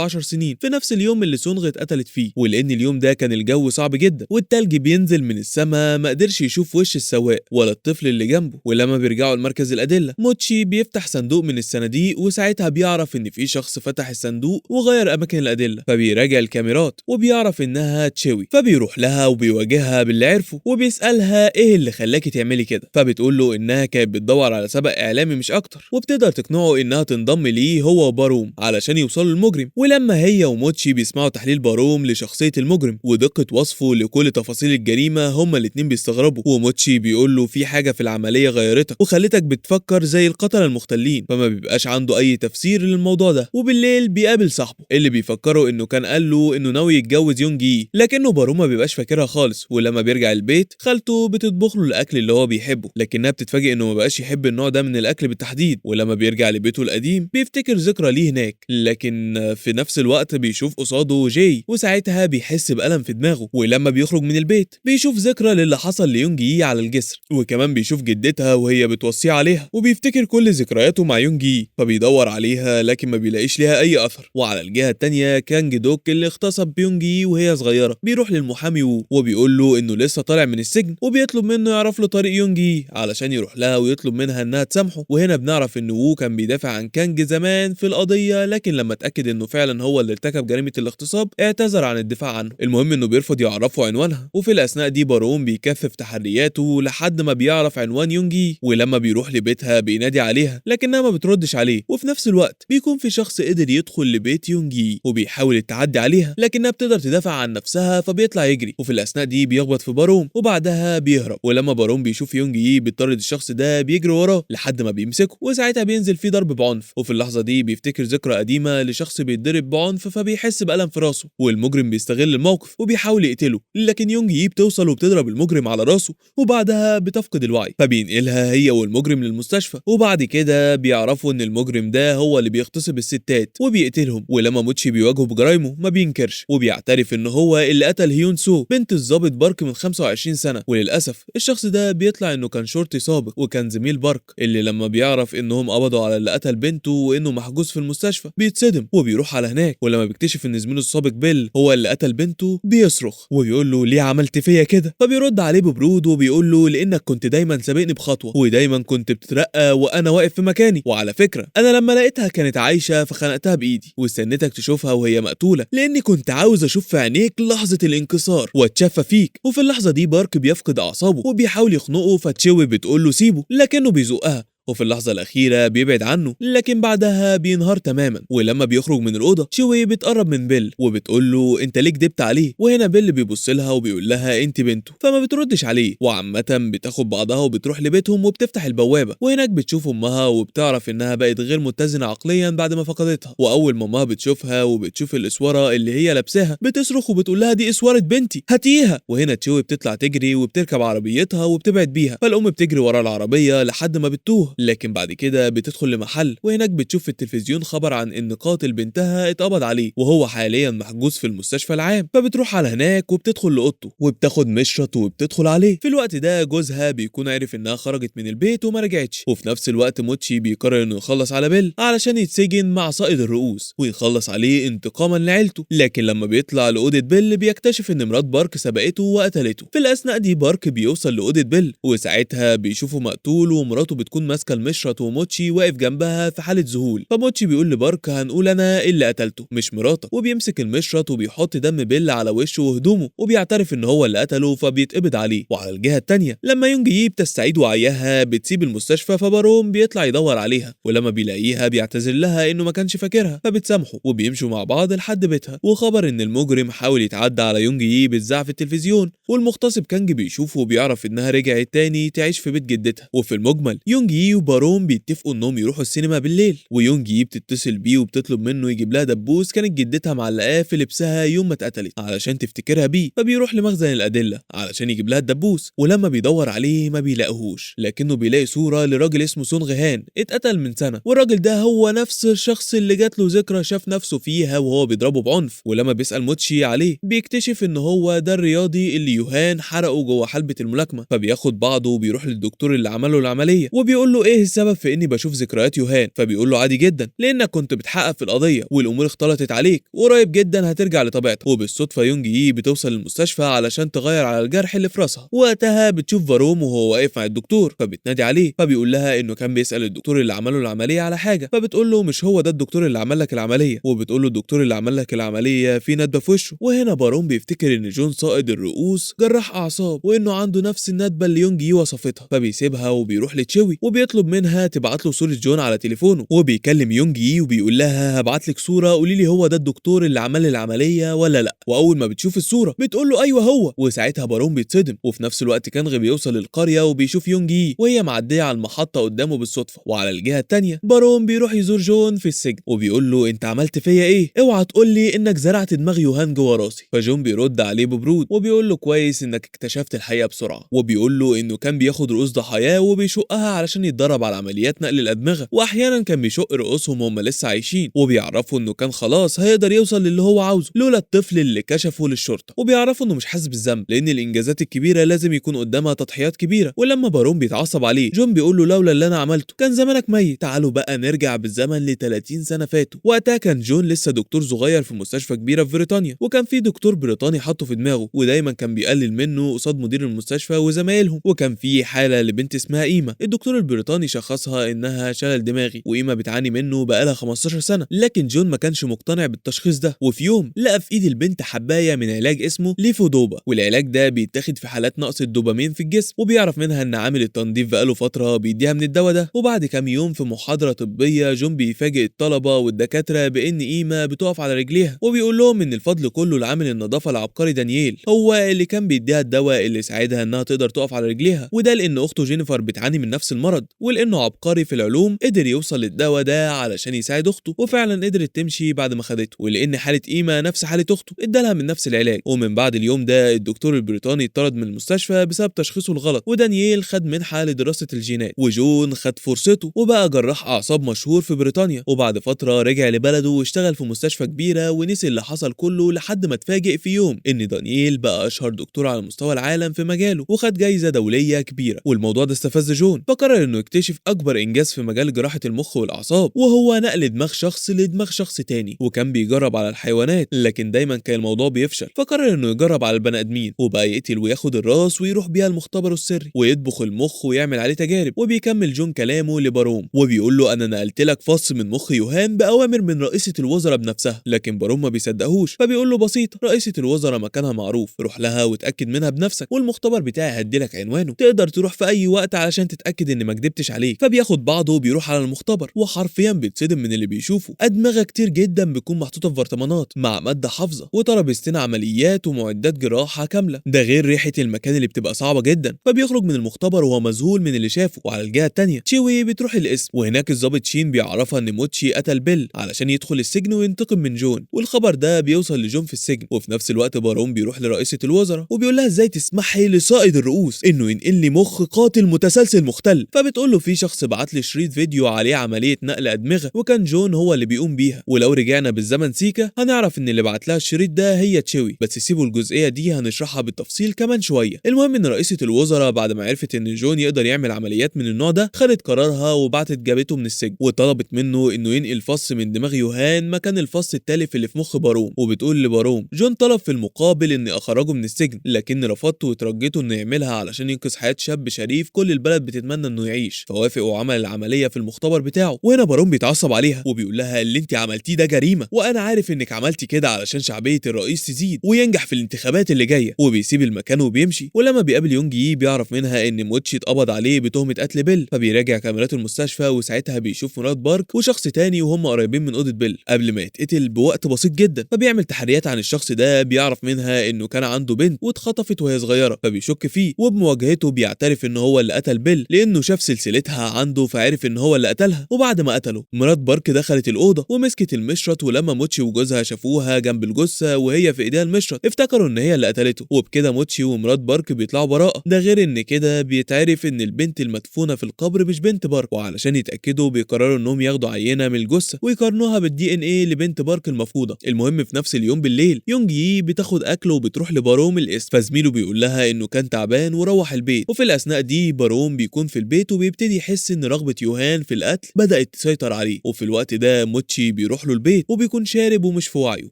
10 سنين في نفس اليوم اللي سونغ اتقتلت فيه. ولان اليوم ده كان الجو صعب جدا والتلج بينزل من السماء، ما قدرش يشوف وش السواق ولا الطفل اللي جنبه. ولما بيرجعوا لمركز الادلة موتشي بيفتح صندوق من الصناديق، وساعتها بيعرف ان في شخص فتح الصندوق وغير اماكن الادلة. فبيراجع الكاميرات وبيعرف انها تشوي، فبيروح لها وبيواجهها باللي عرفه وبيسالها ايه اللي خلاكي تعملي كده. فبتقول له انها كانت بتدور على سبق اعلامي مش اكتر، وبتقدر تقنعه انها تنضم ليه هو وباروم علشان يوصلوا للمجرم. ولما هي وموتشي بيسمعوا تحليل باروم لشخصية المجرم ودقة وصفه لكل تفاصيل الجريمة، هما الاتنين بيستغربوا. وموتشي بيقول له في حاجة في العملية غيرتك وخلتك بتفكر زي القتلة المختلين، فما بيبقاش عنده اي تفسير للموضوع ده. وبالليل بيقابل صاحبه اللي بيفكره انه كان قال له انه ناوي يتجوز يونجي، لكنه باروم ما بيبقاش فاكرها خالص. ولما بيرجع البيت خالته بتطبخ له الاكل اللي هو بيحبه، لكنها بتتفاجئ انه ما بقاش يحب النوع ده من الاكل بالتحديد. ولما بيرجع لبيته القديم بيفتكر ذكرى ليه هناك، لكن في نفس الوقت بيشوف قصاده جاي، وساعتها بيحس بألم في دماغه. ولما بيخرج من البيت بيشوف ذكرى للي حصل ليونجي على الجسر، وكمان بيشوف جدتها وهي بتوصيه عليها، وبيفتكر كل ذكرياته مع يونجي، فبيدور عليها لكن ما بيلاقيش ليها اي اثر. وعلى الجهة التانية كانج دوك اللي اغتصب يونجي وهي صغيرة بيروح للمحامي وو وبيقول له انه لسه طالع من السجن، وبيطلب منه يعرف له طريق يونجي علشان يروح لها ويطلب منها انها تسامحه. وهنا بنعرف ان وو كان بيدافع عن كانج زمان في القضية، لكن لما اتاكد انه فعلا هو اللي ارتكب جريمة الاغتصاب اعتذر عن الدفاع عنه. المهم انه بيرفض يعرفه عنوانها. وفي الاثناء دي باروم بيكثف تحرياته لحد ما بيعرف عنوان يونجي، ولما بيروح لبيتها بينادي عليها لكنها ما بتردش عليه. وفي نفس الوقت بيكون في شخص قدر يدخل لبيت يونجي وبيحاول التعدي عليها، لكنها بتقدر تدافع عن نفسها فبيطلع يجري. وفي الاثناء دي بيخبط في باروم وبعدها بيهرب. ولما باروم بيشوف يونجي بيطارد الشخص ده بيجري وراه لحد ما بيمسكه، وساعتها بينزل فيه ضرب بعنف. وفي اللحظة دي بيفتكر ذكرى قديمة لشخص بيتضرب بعنف فبيحس بألم في راسه، والمجرم بيستغل الموقف وبيحاول يقتله، لكن يونجي بتوصل وبتضرب المجرم على راسه وبعدها بتفقد الوعي، فبينقلها هي والمجرم للمستشفى. وبعد كده بيعرفوا ان المجرم ده هو اللي بيغتصب الستات وبيقتلهم. ولما موتشي بيواجهه بجرايمه ما بينكرش وبيعترف ان هو اللي قتل هيون سو بنت الضابط بارك من 25 سنة. وللاسف الشخص ده بيطلع انه كان شرطي سابق وكان زميل بارك، اللي لما بيعرف انهم قبضوا على اللي قتل بنته وانه محجوز في المستشفى بيتصدم وبيروح على هناك. ولما بيكتشف ان زميله السابق بيل هو اللي قتل بنته بيصرخ وبيقول له ليه عملت فيا كده، فبيرد عليه ببرود وبيقول له لانك كنت دايما سابقني بخطوة ودايما كنت بتترقى وانا واقف في مكاني، وعلى فكرة انا لما لقيتها كانت عايشه فخنقتها بايدي واستنيتك تشوفها وهي مقتوله لاني كنت عاوز اشوف في عينيك لحظة الانكسار واتشفى فيك. وفي اللحظة دي بارك بيفقد اعصابه وبيحاول يخنقه، فتشوي بتقول له سيبه لكنه بيزقها، وفي اللحظة الأخيرة بيبعد عنه لكن بعدها بينهار تماما. ولما بيخرج من الأوضة تشوي بتقرب من بيل وبتقول له أنت ليه كدبت عليه، وهنا بيل بيبص لها وبيقول لها أنت بنته، فما بتردش عليه. وعامة بتاخد بعضها وبتروح لبيتهم وبتفتح البوابة، وهناك بتشوف أمها وبتعرف إنها بقت غير متزنة عقليا بعد ما فقدتها. وأول ما أمها بتشوفها وبتشوف الإسورة اللي هي لابساها بتصرخ وبتقول لها دي إسورة بنتي هاتيها. وهنا تشوي بتطلع تجري وبتركب عربيتها وبتبعد بيها، فالأم بتجري ورا العربية لحد ما بتتوه، لكن بعد كده بتدخل لمحل وهناك بتشوف في التلفزيون خبر عن ان قاتل بنتها اتقبض عليه وهو حاليا محجوز في المستشفى العام، فبتروح على هناك وبتدخل لاوضته وبتاخد مشرط وبتدخل عليه. في الوقت ده جوزها بيكون عرف انها خرجت من البيت وما رجعتش. وفي نفس الوقت موتشي بيقرر انه يخلص على بيل علشان يتسجن مع صائد الرؤوس ويخلص عليه انتقاما لعيلته، لكن لما بيطلع لاوضه بيل بيكتشف ان مرات بارك سبقته وقتلته. في الاثناء دي بارك بيوصل لاوضه بيل وساعتها بيشوفه مقتول ومراته بتكون ماسكه المشرط وموتشي واقف جنبها في حاله ذهول. فموتشي بيقول لبارك هنقول انا اللي قتلته مش مراتك، وبيمسك المشرط وبيحط دم بيل على وشه وهدومه وبيعترف ان هو اللي قتله فبيتقبض عليه. وعلى الجهة الثانية لما يونجي بتستعيد وعيها بتسيب المستشفى، فباروم بيطلع يدور عليها ولما بيلاقيها بيعتذر لها انه ما كانش فاكرها فبتسامحه وبيمشوا مع بعض لحد بيتها. وخبر ان المجرم حاول يتعدى على يونجي بيتذاع في التلفزيون، والمغتصب كانج بيشوفه وبيعرف انها رجعت تاني تعيش في بيت جدتها. وفي المجمل يونجي يي وباروم بيتفقوا انهم يروحوا السينما بالليل، ويونج يي بتتصل بيه وبتطلب منه يجيب لها دبوس كانت جدتها معلقاه في لبسها يوم ما اتقتلت علشان تفتكرها بيه. فبيروح لمخزن الادلة علشان يجيب لها الدبوس، ولما بيدور عليه ما بيلاقيهوش، لكنه بيلاقي صوره لراجل اسمه سون غهان اتقتل من سنة، والراجل ده هو نفس الشخص اللي جات له ذكرى شاف نفسه فيها وهو بيضربه بعنف. ولما بيسأل موتشي عليه بيكتشف ان هو ده الرياضي اللي يوهان حرقه جوه حلبة الملاكمة. فبياخد بعضه وبيروح للدكتور اللي عمله العملية وبيقول له ايه السبب في اني بشوف ذكريات يوهان؟ فبيقول له عادي جدا، لانك كنت بتحقق في القضية والامور اختلطت عليك، وقريب جدا هترجع لطبيعتك. وبالصدفة يونج يي بتوصل المستشفى علشان تغير على الجرح اللي في راسها. وقتها بتشوف فاروم وهو واقف مع الدكتور، فبتنادي عليه، فبيقول لها انه كان بيسأل الدكتور اللي عمله العملية على حاجة، فبتقول له مش هو ده الدكتور اللي عمل لك العملية، وبتقول له الدكتور اللي عمل لك العملية في ندبة في وشه. وهنا باروم بيفتكر ان جون صائد الرؤوس جراح اعصاب وانه عنده نفس الندبة اللي يونج يي وصفتها، فبيسيبها وبيروح لتشوي وبيطلب منها تبعت له صورة جون على تليفونه. وبيكلم يونج يي وبيقول لها هبعت لك صورة، قولي لي هو ده الدكتور اللي عمل العملية ولا لا. واول ما بتشوف الصورة بتقول له ايوه هو، وساعتها باروم بيتصدم. وفي نفس الوقت كانغ بيوصل للقرية وبيشوف يونج يي وهي معدية على المحطة قدامه بالصدفة. وعلى الجهة التانية باروم بيروح يزور جون في السجن وبيقول له انت عملت فيا ايه؟ اوعى تقول لي انك زرعت دماغ يوهان جوه راسي. فجون بيرد عليه ببرود وبيقول له كويس انك اكتشفت الحقيقة بسرعة، وبيقول له انه كان بياخد رؤوس ضحاياه وبيشقها علشان يتدرب على عمليات نقل الادمغه، واحيانا كان بيشق رؤوسهم وهم لسه عايشين. وبيعرفوا انه كان خلاص هيقدر يوصل للي هو عاوزه لولا الطفل اللي كشفه للشرطة. وبيعرفوا انه مش حاسس بالذنب لان الانجازات الكبيرة لازم يكون قدامها تضحيات كبيرة. ولما باروم بيتعصب عليه جون بيقول له لولا اللي انا عملته كان زمانك ميت. تعالوا بقى نرجع بالزمن ل 30 سنة فاتوا. وقتها كان جون لسه دكتور صغير في مستشفى كبيرة في بريطانيا، وكان في دكتور بريطاني حاطه في دماغه ودايما كان بيقلل منه قصاد مدير المستشفى وزمايلهم. وكان في حاله لبنت اسمها ايما، الدكتور البريطاني شخصها انها شلل دماغي، وايما بتعاني منه بقالها 15 سنة، لكن جون ما كانش مقتنع بالتشخيص ده. وفي يوم لقى في ايد البنت حبايه من علاج اسمه ليفودوبا، والعلاج ده بيتاخد في حالات نقص الدوبامين في الجسم. وبيعرف منها ان عامل التنظيف بقاله فترة بيديها من الدواء ده. وبعد كام يوم في محاضرة طبية جون بيفاجئ الطلبة والدكاتره بان ايما بتقف على رجليها، وبيقول لهم ان الفضل كله لعامل النظافة العبقري دانييل، هو اللي كان بيديها الدواء اللي ساعدها انها تقدر تقف على رجليها، وده لان اخته جينيفر بتعاني من نفس المرض، ولانه عبقري في العلوم قدر يوصل للدواء ده علشان يساعد اخته، وفعلا قدرت تمشي بعد ما خدته. ولان حاله ايما نفس حاله اخته ادالها من نفس العلاج. ومن بعد اليوم ده الدكتور البريطاني اتطرد من المستشفى بسبب تشخيصه الغلط، ودانييل خد منحه لدراسة الجينات، وجون خد فرصته وبقى جراح اعصاب مشهور في بريطانيا. وبعد فترة رجع لبلده واشتغل في مستشفى كبيرة ونسي اللي حصل كله، لحد ما اتفاجئ في يوم ان دانييل بقى اشهر دكتور على مستوى العالم في مجاله وخد جايزة دولية كبيرة. والموضوع ده استفز جون، فقرر انه يكتشف اكبر انجاز في مجال جراحه المخ والاعصاب، وهو نقل دماغ شخص لدماغ شخص تاني. وكان بيجرب على الحيوانات لكن دايما كان الموضوع بيفشل، فقرر انه يجرب على البني ادمين، وبقى يقتل وياخد الراس ويروح بيها المختبر السري ويطبخ المخ ويعمل عليه تجارب. وبيكمل جون كلامه لباروم وبيقول له انا نقلت لك فص من مخ يوهان باوامر من رئيسه الوزراء بنفسها، لكن باروم ما بيصدقهوش، فبيقول له بسيطة، رئيسه الوزراء مكانها معروف، روح لها وتاكد منها بنفسك، والمختبر بتاعي هديلك عنوانه، تقدر تروح في اي وقت علشان تتاكد ان ما كدبتش عليك. فبياخد بعضه وبيروح على المختبر، وحرفيا بيتصدم من اللي بيشوفه. ادمغه كتير جدا بتكون محطوطة في برطمانات مع مادة حافظه وترابيزتين عمليات ومعدات جراحه كاملة، ده غير ريحه المكان اللي بتبقى صعبة جدا. فبيخرج من المختبر وهو مذهول من اللي شافه. وعلى الجهة التانية تشيوي بتروح القسم، وهناك الضابط شين بيعرفها ان موتشي قتل بيل علشان يدخل السجن وينتقم من جون، والخبر ده بيوصل لجون في السجن. وفي نفس الوقت باروم بيروح لرئيسة الوزراء وبيقول لها ازاي تسمحي لصائد الرؤوس انه ينقل لي مخ قاتل متسلسل مختل. فبتقول له في شخص بعت لي شريط فيديو عليه عملية نقل ادمغه وكان جون هو اللي بيقوم بيها، ولو رجعنا بالزمن سيكا هنعرف ان اللي بعت لها الشريط ده هي تشوي، بس سيبوا الجزئية دي هنشرحها بالتفصيل كمان شوية. المهم ان رئيسة الوزراء بعد ما عرفت ان جون يقدر يعمل عمليات من النوع ده خدت قرارها وبعتت جابته من السجن، وطلبت منه انه ينقل فص من دماغ يوهان مكان الفص التالف اللي في مخ باروم. وبتقول لباروم جون طلب في المقابل اني اخرجه من السجن، لكن رفضته وترجيته انه يعملها علشان ينقذ حياة شاب شريف كل البلد بتتمنى انه يعيش، فوافق وعمل العملية في المختبر بتاعه. وهنا باروم بيتعصب عليها وبيقول لها اللي انت عملتيه ده جريمة، وانا عارف انك عملتي كده علشان شعبية الرئيس تزيد وينجح في الانتخابات اللي جاية. وبيسيب المكان وبيمشي. ولما بيقابل يونج يي بيعرف منها ان موتشي اتقبض عليه بتهمه قتل بيل، فبيراجع كاميرات المستشفى وساعتها بيشوف مرات بارك وشخص تاني وهم قريبين من اوضة بيل قبل ما يتقتل بوقت بسيط جدا. فبيعمل تحريات عن الشخص ده، بيعرف منها انه كان عنده بنت واتخطفت وهي صغيرة، فبيشك فيه، وبمواجهته بيعترف ان هو اللي قتل بيل لانه شاف سلسلة سلسلتها عنده، فعرف ان هو اللي قتلها. وبعد ما قتله مرات بارك دخلت الاوضة ومسكت المشرط، ولما موتشي وجوزها شافوها جنب الجثة وهي في ايديها المشرط افتكروا ان هي اللي قتلته، وبكده موتشي ومرات بارك بيطلعوا براءه. ده غير ان كده بيتعرف ان البنت المدفونه في القبر مش بنت بارك، وعلشان يتاكدوا بيقرروا انهم ياخدوا عينه من الجثة ويقارنوها بال DNA لبنت بارك المفقودة. المهم في نفس اليوم بالليل يونج يي بتاخد اكل وبتروح لباروم القسم، فزميله بيقول لها انه كان تعبان وروح البيت. وفي الاثناء دي باروم بيكون في البيت وبيبتدي يحس ان رغبة يوهان في القتل بدات تسيطر عليه. وفي الوقت ده موتشي بيروح له البيت وبيكون شارب ومش في وعيه،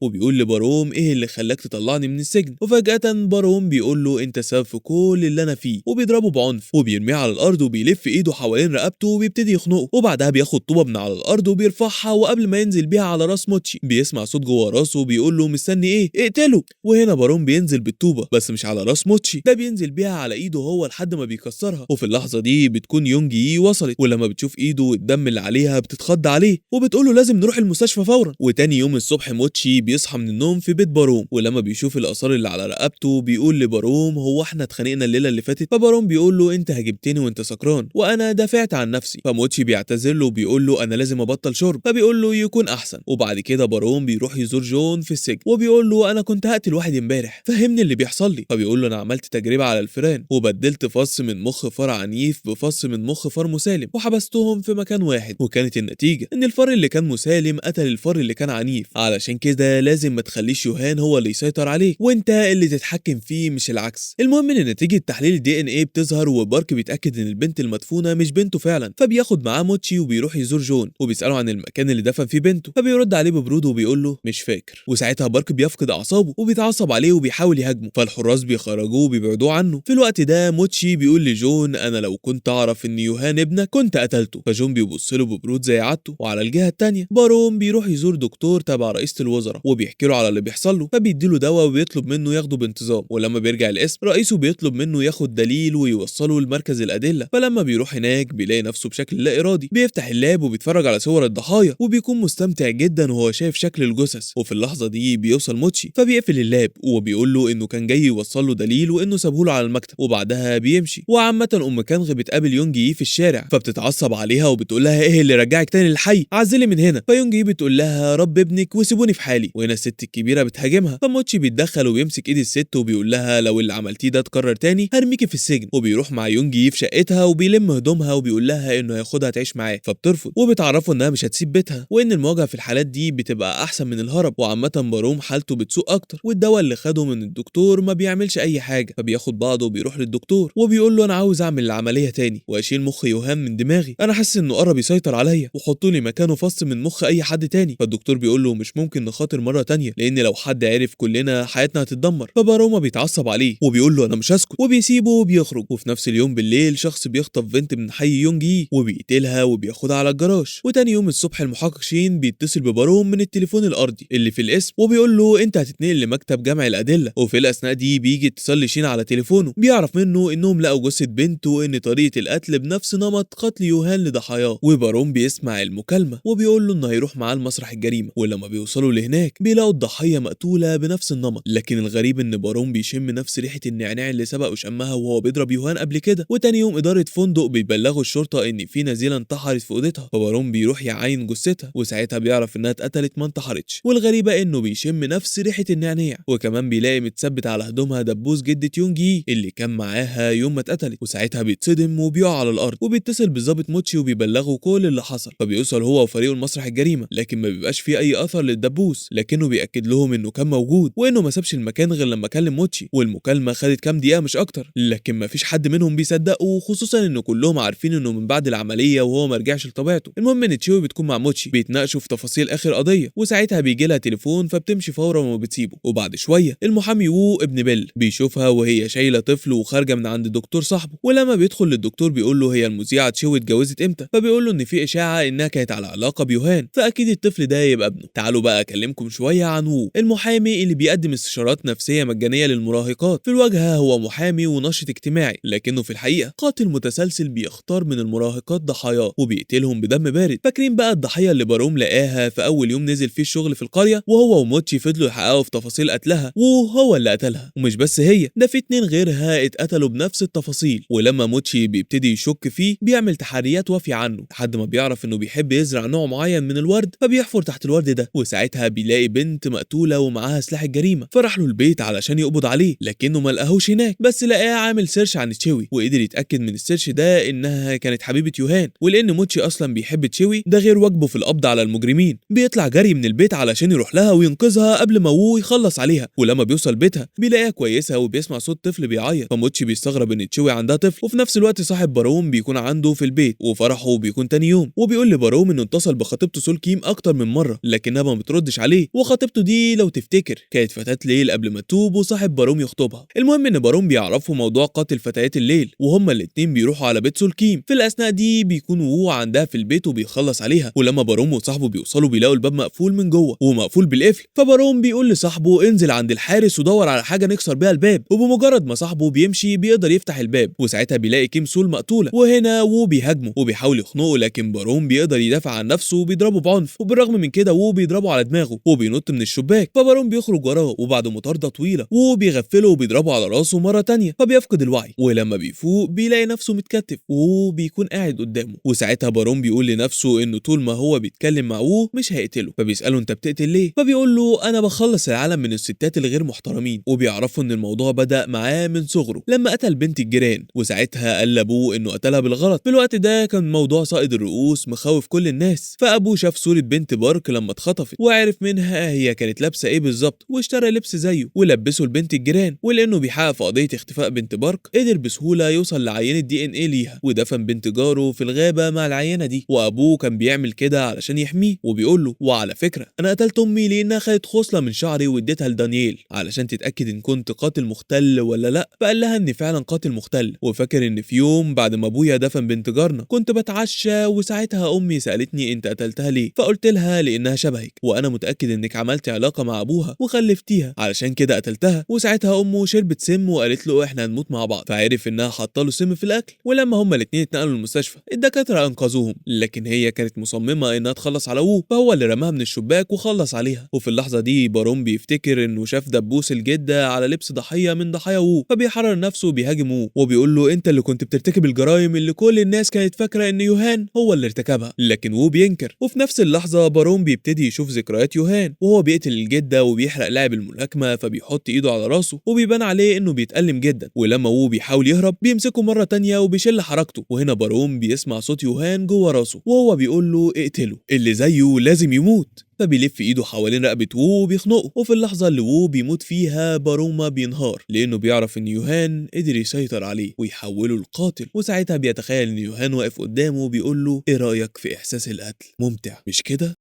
وبيقول لباروم ايه اللي خلاك تطلعني من السجن. وفجاة باروم بيقول له انت سبب في كل اللي انا فيه، وبيضربه بعنف وبيرميه على الارض وبيلف ايده حوالين رقبته وبيبتدي يخنقه. وبعدها بياخد طوبة من على الارض وبيرفعها، وقبل ما ينزل بيها على راس موتشي بيسمع صوت جوه راسه بيقول له مستني ايه، اقتله. وهنا باروم بينزل بالطوبه بس مش على راس موتشي، ده بينزل بيها على ايده هو لحد ما بيكسرها. وفي اللحظة دي بتكون يونج يي وصلت، ولما بتشوف ايده والدم اللي عليها بتتخض عليه وبتقول له لازم نروح المستشفى فورا. وتاني يوم الصبح موتشي بيصحى من النوم في بيت باروم، ولما بيشوف الاثار اللي على رقبته بيقول لباروم هو احنا اتخانقنا الليلة اللي فاتت؟ فباروم بيقول له انت هاجمتني وانت سكران وانا دافعت عن نفسي. فموتشي بيعتذر له وبيقول له انا لازم ابطل شرب، فبيقول له يكون احسن. وبعد كده باروم بيروح يزور جون في السجن وبيقول له انا كنت هقتل واحد امبارح، فهمني اللي بيحصل لي. فبيقول له انا عملت تجربه على الفئران وبدلت فص من مخ فار عنيف بفص من مخ فار مسالم وحبستهم في مكان واحد، وكانت النتيجة ان الفار اللي كان مسالم قتل الفار اللي كان عنيف. علشان كده لازم ما تخليش يوهان هو اللي يسيطر عليك وانت اللي تتحكم فيه مش العكس. المهم ان نتيجة تحليل ال DNA بتظهر، وبارك بيتاكد ان البنت المدفونه مش بنته فعلا، فبياخد معاه موتشي وبيروح يزور جون وبيساله عن المكان اللي دفن فيه بنته، فبيرد عليه ببرود وبيقول له مش فاكر. وساعتها بارك بيفقد اعصابه وبيتعصب عليه وبيحاول يهاجمه، فالحراس بيخرجوه وبيبعدوه عنه. في الوقت ده موتشي بيقول لجون انا لو كنت اعرف ان يوهان ابنك كنت قتلته، فجون بيبص له ببرود زي عادته. وعلى الجهة الثانية باروم بيروح يزور دكتور تبع رئيسه الوزراء وبيحكي له على اللي بيحصل له، فبيدي له دواء وبيطلب منه ياخده بانتظام. ولما بيرجع القسم رئيسه بيطلب منه ياخد دليل ويوصله لمركز الادلة، فلما بيروح هناك بيلاقي نفسه بشكل لا ارادي بيفتح ال lap وبيتفرج على صور الضحايا، وبيكون مستمتع جدا وهو شايف شكل الجثث. وفي اللحظة دي بيوصل موتشي فبيقفل ال lap وبيقول له انه كان جاي يوصل له دليل وانه سابه له على المكتب، وبعدها بيمشي. وعامة ام كانغ بتقابل يونج يي في الشارع فبتتعصب عليها وبتقول لها ايه اللي رجعك تاني للحي، عزلي من هنا. فيونج يي بتقول لها رب ابنك وسيبوني في حالي. وهنا الست الكبيرة بتهاجمها، فموتشي بيتدخل وبيمسك ايد الست وبيقول لها لو اللي عملتيه ده اتكرر تاني هرميكي في السجن. وبيروح مع يونج يي في شقتها وبيلم هدومها وبيقول لها انه هياخدها تعيش معاه، فبترفض وبتعرفه انها مش هتسيب بيتها وان المواجهة في الحالات دي بتبقى احسن من الهرب. وعامة باروم حالته بتسوء اكتر، والدواء اللي خده من الدكتور ما بيعملش اي حاجة، فبياخد بعضه وبيروح للدكتور وبيقول له انا عاوز اعمل العملية تاني واشيل مخ يوهان من دماغي، انا حاسس انه قرب يسيطر عليا، وحطوا لي مكانه فص من مخ اي حد تاني. فالدكتور بيقول له مش ممكن نخاطر مرة تانية لان لو حد عرف كلنا حياتنا هتتدمر. فباروما بيتعصب عليه وبيقول له انا مش هسكت، وبيسيبه وبيخرج. وفي نفس اليوم بالليل شخص بيخطف بنت من حي يونج يي وبيقتلها وبياخدها على الجراج. وتاني يوم الصبح المحقق شين بيتصل بباروم من التليفون الارضي اللي في القسم وبيقول له انت هتتنقل لمكتب جمع الادلة. وفي الاثناء دي بيجي اتصال لشين على تليفونه بيعرف منه انهم لقوا جثة بنته وان طريقه القتل بنفس نمط قتل يوهان لضحاياه. وباروم بيسمع المكالمة وبيقول له انه هيروح معاه لمسرح الجريمة. ولما بيوصلوا لهناك بيلاقوا الضحية مقتوله بنفس النمط، لكن الغريب ان باروم بيشم نفس ريحه النعناع اللي سبق وشمها وهو بيضرب يوهان قبل كده. وتاني يوم ادارة فندق بيبلغوا الشرطة ان في نزيله انتحرت في اوضتها، فباروم بيروح يعاين جثتها وساعتها بيعرف انها اتقتلت ما انتحرتش. والغريبة انه بيشم نفس ريحه النعناع، وكمان بيلاقي متثبت على هدومها دبوس جدة يونج يي اللي كان معاها يوم ما اتقتلت. وساعتها بيتصدم وبيقع على الارض وبيتصل بالظابط موتشي وبيبلغه كل اللي حصل. فبيوصل هو وفريقه لمسرح الجريمة لكن ما بيبقاش فيه اي اثر للدبوس، لكنه بيأكد لهم انه كان موجود وانه ما سابش المكان غير لما كلم موتشي، والمكالمه خدت كام دقيقة مش اكتر، لكن ما فيش حد منهم بيصدقه، خصوصا انه كلهم عارفين انه من بعد العملية وهو ما رجعش لطبيعته. المهم ان تشيوي بتكون مع موتشي بيتناقشوا في تفاصيل اخر قضية، وساعتها بيجي لها تليفون فبتمشي فورا وما بتسيبه. وبعد شوية المحامي وو ابن بيل بيشوفها وهي شايله طفل وخارجه من عند الدكتور صاحبه، ولما بيدخل للدكتور بيقول له هي المذيعه تشيوي اتجوزت امتى؟ فبيقول له ان في اشاعة انها كانت على علاقة بيوهان، فاكيد الطفل ده يبقى ابنه. تعالوا بقى اكلمكم شوية عن وو المحامي اللي بيقدم استشارات نفسية مجانية للمراهقات. في الواجهة هو محامي وناشط اجتماعي، لكنه في الحقيقة قاتل متسلسل بيختار من المراهقات ضحاياه وبيقتلهم بدم بارد. فاكرين بقى الضحية اللي باروم لقاها في اول يوم نزل فيه الشغل في القرية، وهو وموتشي فضلوا يحققوا في تفاصيل قتلها وهو اللي قتلها. ومش بس هي، ده في 2 غيرها اتقتلوا بنفس التفاصيل. ولما موتشي بيبتدي يشك بيشك فيه بيعمل تحريات وافيه عنه لحد ما بيعرف انه بيحب يزرع نوع معين من الورد، فبيحفر تحت الورد ده، وساعتها بيلاقي بنت مقتوله ومعاها سلاح الجريمة. فراح له البيت علشان يقبض عليه، لكنه ما لقاهوش هناك، بس لقاه عامل search عن تشيوي، وقدر يتاكد من ال search ده انها كانت حبيبه يوهان. ولان موتشي اصلا بيحب تشيوي ده غير واجبه في القبض على المجرمين، بيطلع جري من البيت علشان يروح لها وينقذها قبل ما وو يخلص عليها. ولما بيوصل بيتها بيلاقيها كويسة وبيسمع صوت طفل بيعيط، فموتشي بيستغرب ان تشيوي عندها طفل. وفي نفس الوقت صاحب باروم بيكون عنده في البيت، وفرحه بيكون تاني يوم، وبيقول لباروم انه اتصل بخطيبته سول كيم اكتر من مرة لكنها ما بتردش عليه. وخطيبته دي لو تفتكر كانت فتاة ليل قبل ما تتوب وصاحب باروم يخطبها. المهم ان باروم بيعرفوا موضوع قاتل فتيات الليل، وهما الاتنين بيروحوا على بيت سول كيم. في الاثناء دي بيكون وو عندها في البيت وبيخلص عليها. ولما باروم وصاحبه بيوصلوا بيلاقوا الباب مقفول من جوه ومقفول بالقفل، فباروم بيقول لصاحبه انزل عند الحارس ودور على حاجة نكسر بيها الباب. وبمجرد ما صاحبه بيمشي بيقدر يفتح الباب، وساعتها بيلاقي كيم سول مقتوله. وهنا وو بيهاجمه وبيحاول يخنقه، لكن باروم بيقدر يدافع عن نفسه وبيضربه بعنف، وبالرغم من كده وو بيضربه على دماغه وبينط من الشباك، فباروم بيخرج وراه، وبعد مطاردة طويلة وو بيغفله وبيضربه على راسه مرة تانية فبيفقد الوعي. ولما بيفوق بيلاقي نفسه متكتف وو بيكون قاعد قدامه. وساعتها باروم بيقول لنفسه انه طول ما هو بيتكلم مع وو مش هيقتله، فبيساله انت بتقتل ليه؟ فبيقول له انا بخلص العالم من الستات الغير محترمين. وبيعرفوا ان الموضوع بدأ معاه من صغره لما قتل بنت الجيران، وساعتها قال لابوه انه قتلها بالغلط. في الوقت ده كان موضوع صائد الرؤوس مخوف كل الناس، فابوه شاف صورة بنت بارك لما اتخطفت وعرف منها هي كانت لابسه ايه بالظبط، واشترى لبس زيه ولبسه لبنت الجيران. ولانه بيحقق في قضية اختفاء بنت بارك قدر بسهولة يوصل لعينه DNA ليها، ودفن بنت جاره في الغابة مع العينة دي. وابوه كان بيعمل كده علشان يحميه، وبيقول له وعلى فكرة انا قتلت امي لانها خدت خصلة من شعري واديتها لدانييل علشان تتاكد ان كنت قاتل مختل ولا لا. فقال لها اني فعلا قاتل مختل، وفاكر ان في يوم بعد ما ابويا دفن بنت جارنا كنت بتعشى، وساعتها امي سالتني انت قتلتها ليه؟ فقلت لها لانها شبهك، وانا متاكد انك عملت علاقة مع ابوها وخلفتيها علشان كده قتلتها. وساعتها امه شربت سم وقالت له احنا هنموت مع بعض، فعرف انها حاطه له سم في الاكل. ولما هما الاثنين اتنقلوا المستشفى الدكاترة انقذوهم، لكن هي كانت مصممه انها تخلص على وو، فهو اللي رماها من الشباك وخلص عليها. وفي اللحظة دي باروم بيفتكر انه شاف دبوس الجدة على لبس ضحية من ضحايا وو، فبيحرر نفسه وبيهاجم وو وبيقول له انت اللي كنت بترتكب الجرائم اللي كل الناس كانت فاكره ان يوهان هو اللي ارتكبها، لكن وو بينكر. وفي نفس اللحظة باروم بيبتدي يشوف ذكريات يوهان وهو بيقتل الجدة وبيحرق لاعب الملاكمة، فبيحط ايده على راسه وبيبان عليه انه بيتألم جدا. ولما وو بيحاول يهرب بيمسكه مرة تانية وبيشل حركته. وهنا باروم بيسمع صوت يوهان جوه راسه وهو بيقول له اقتله، اللي زيه لازم يموت. فبيلف ايده حوالين رقبة وو وبيخنقه. وفي اللحظة اللي وو بيموت فيها باروما بينهار، لأنه بيعرف إن يوهان قدر يسيطر عليه ويحوله لقاتل. وساعتها بيتخيل إن يوهان واقف قدامه وبيقول له إيه رأيك في إحساس القتل؟ ممتع مش كده؟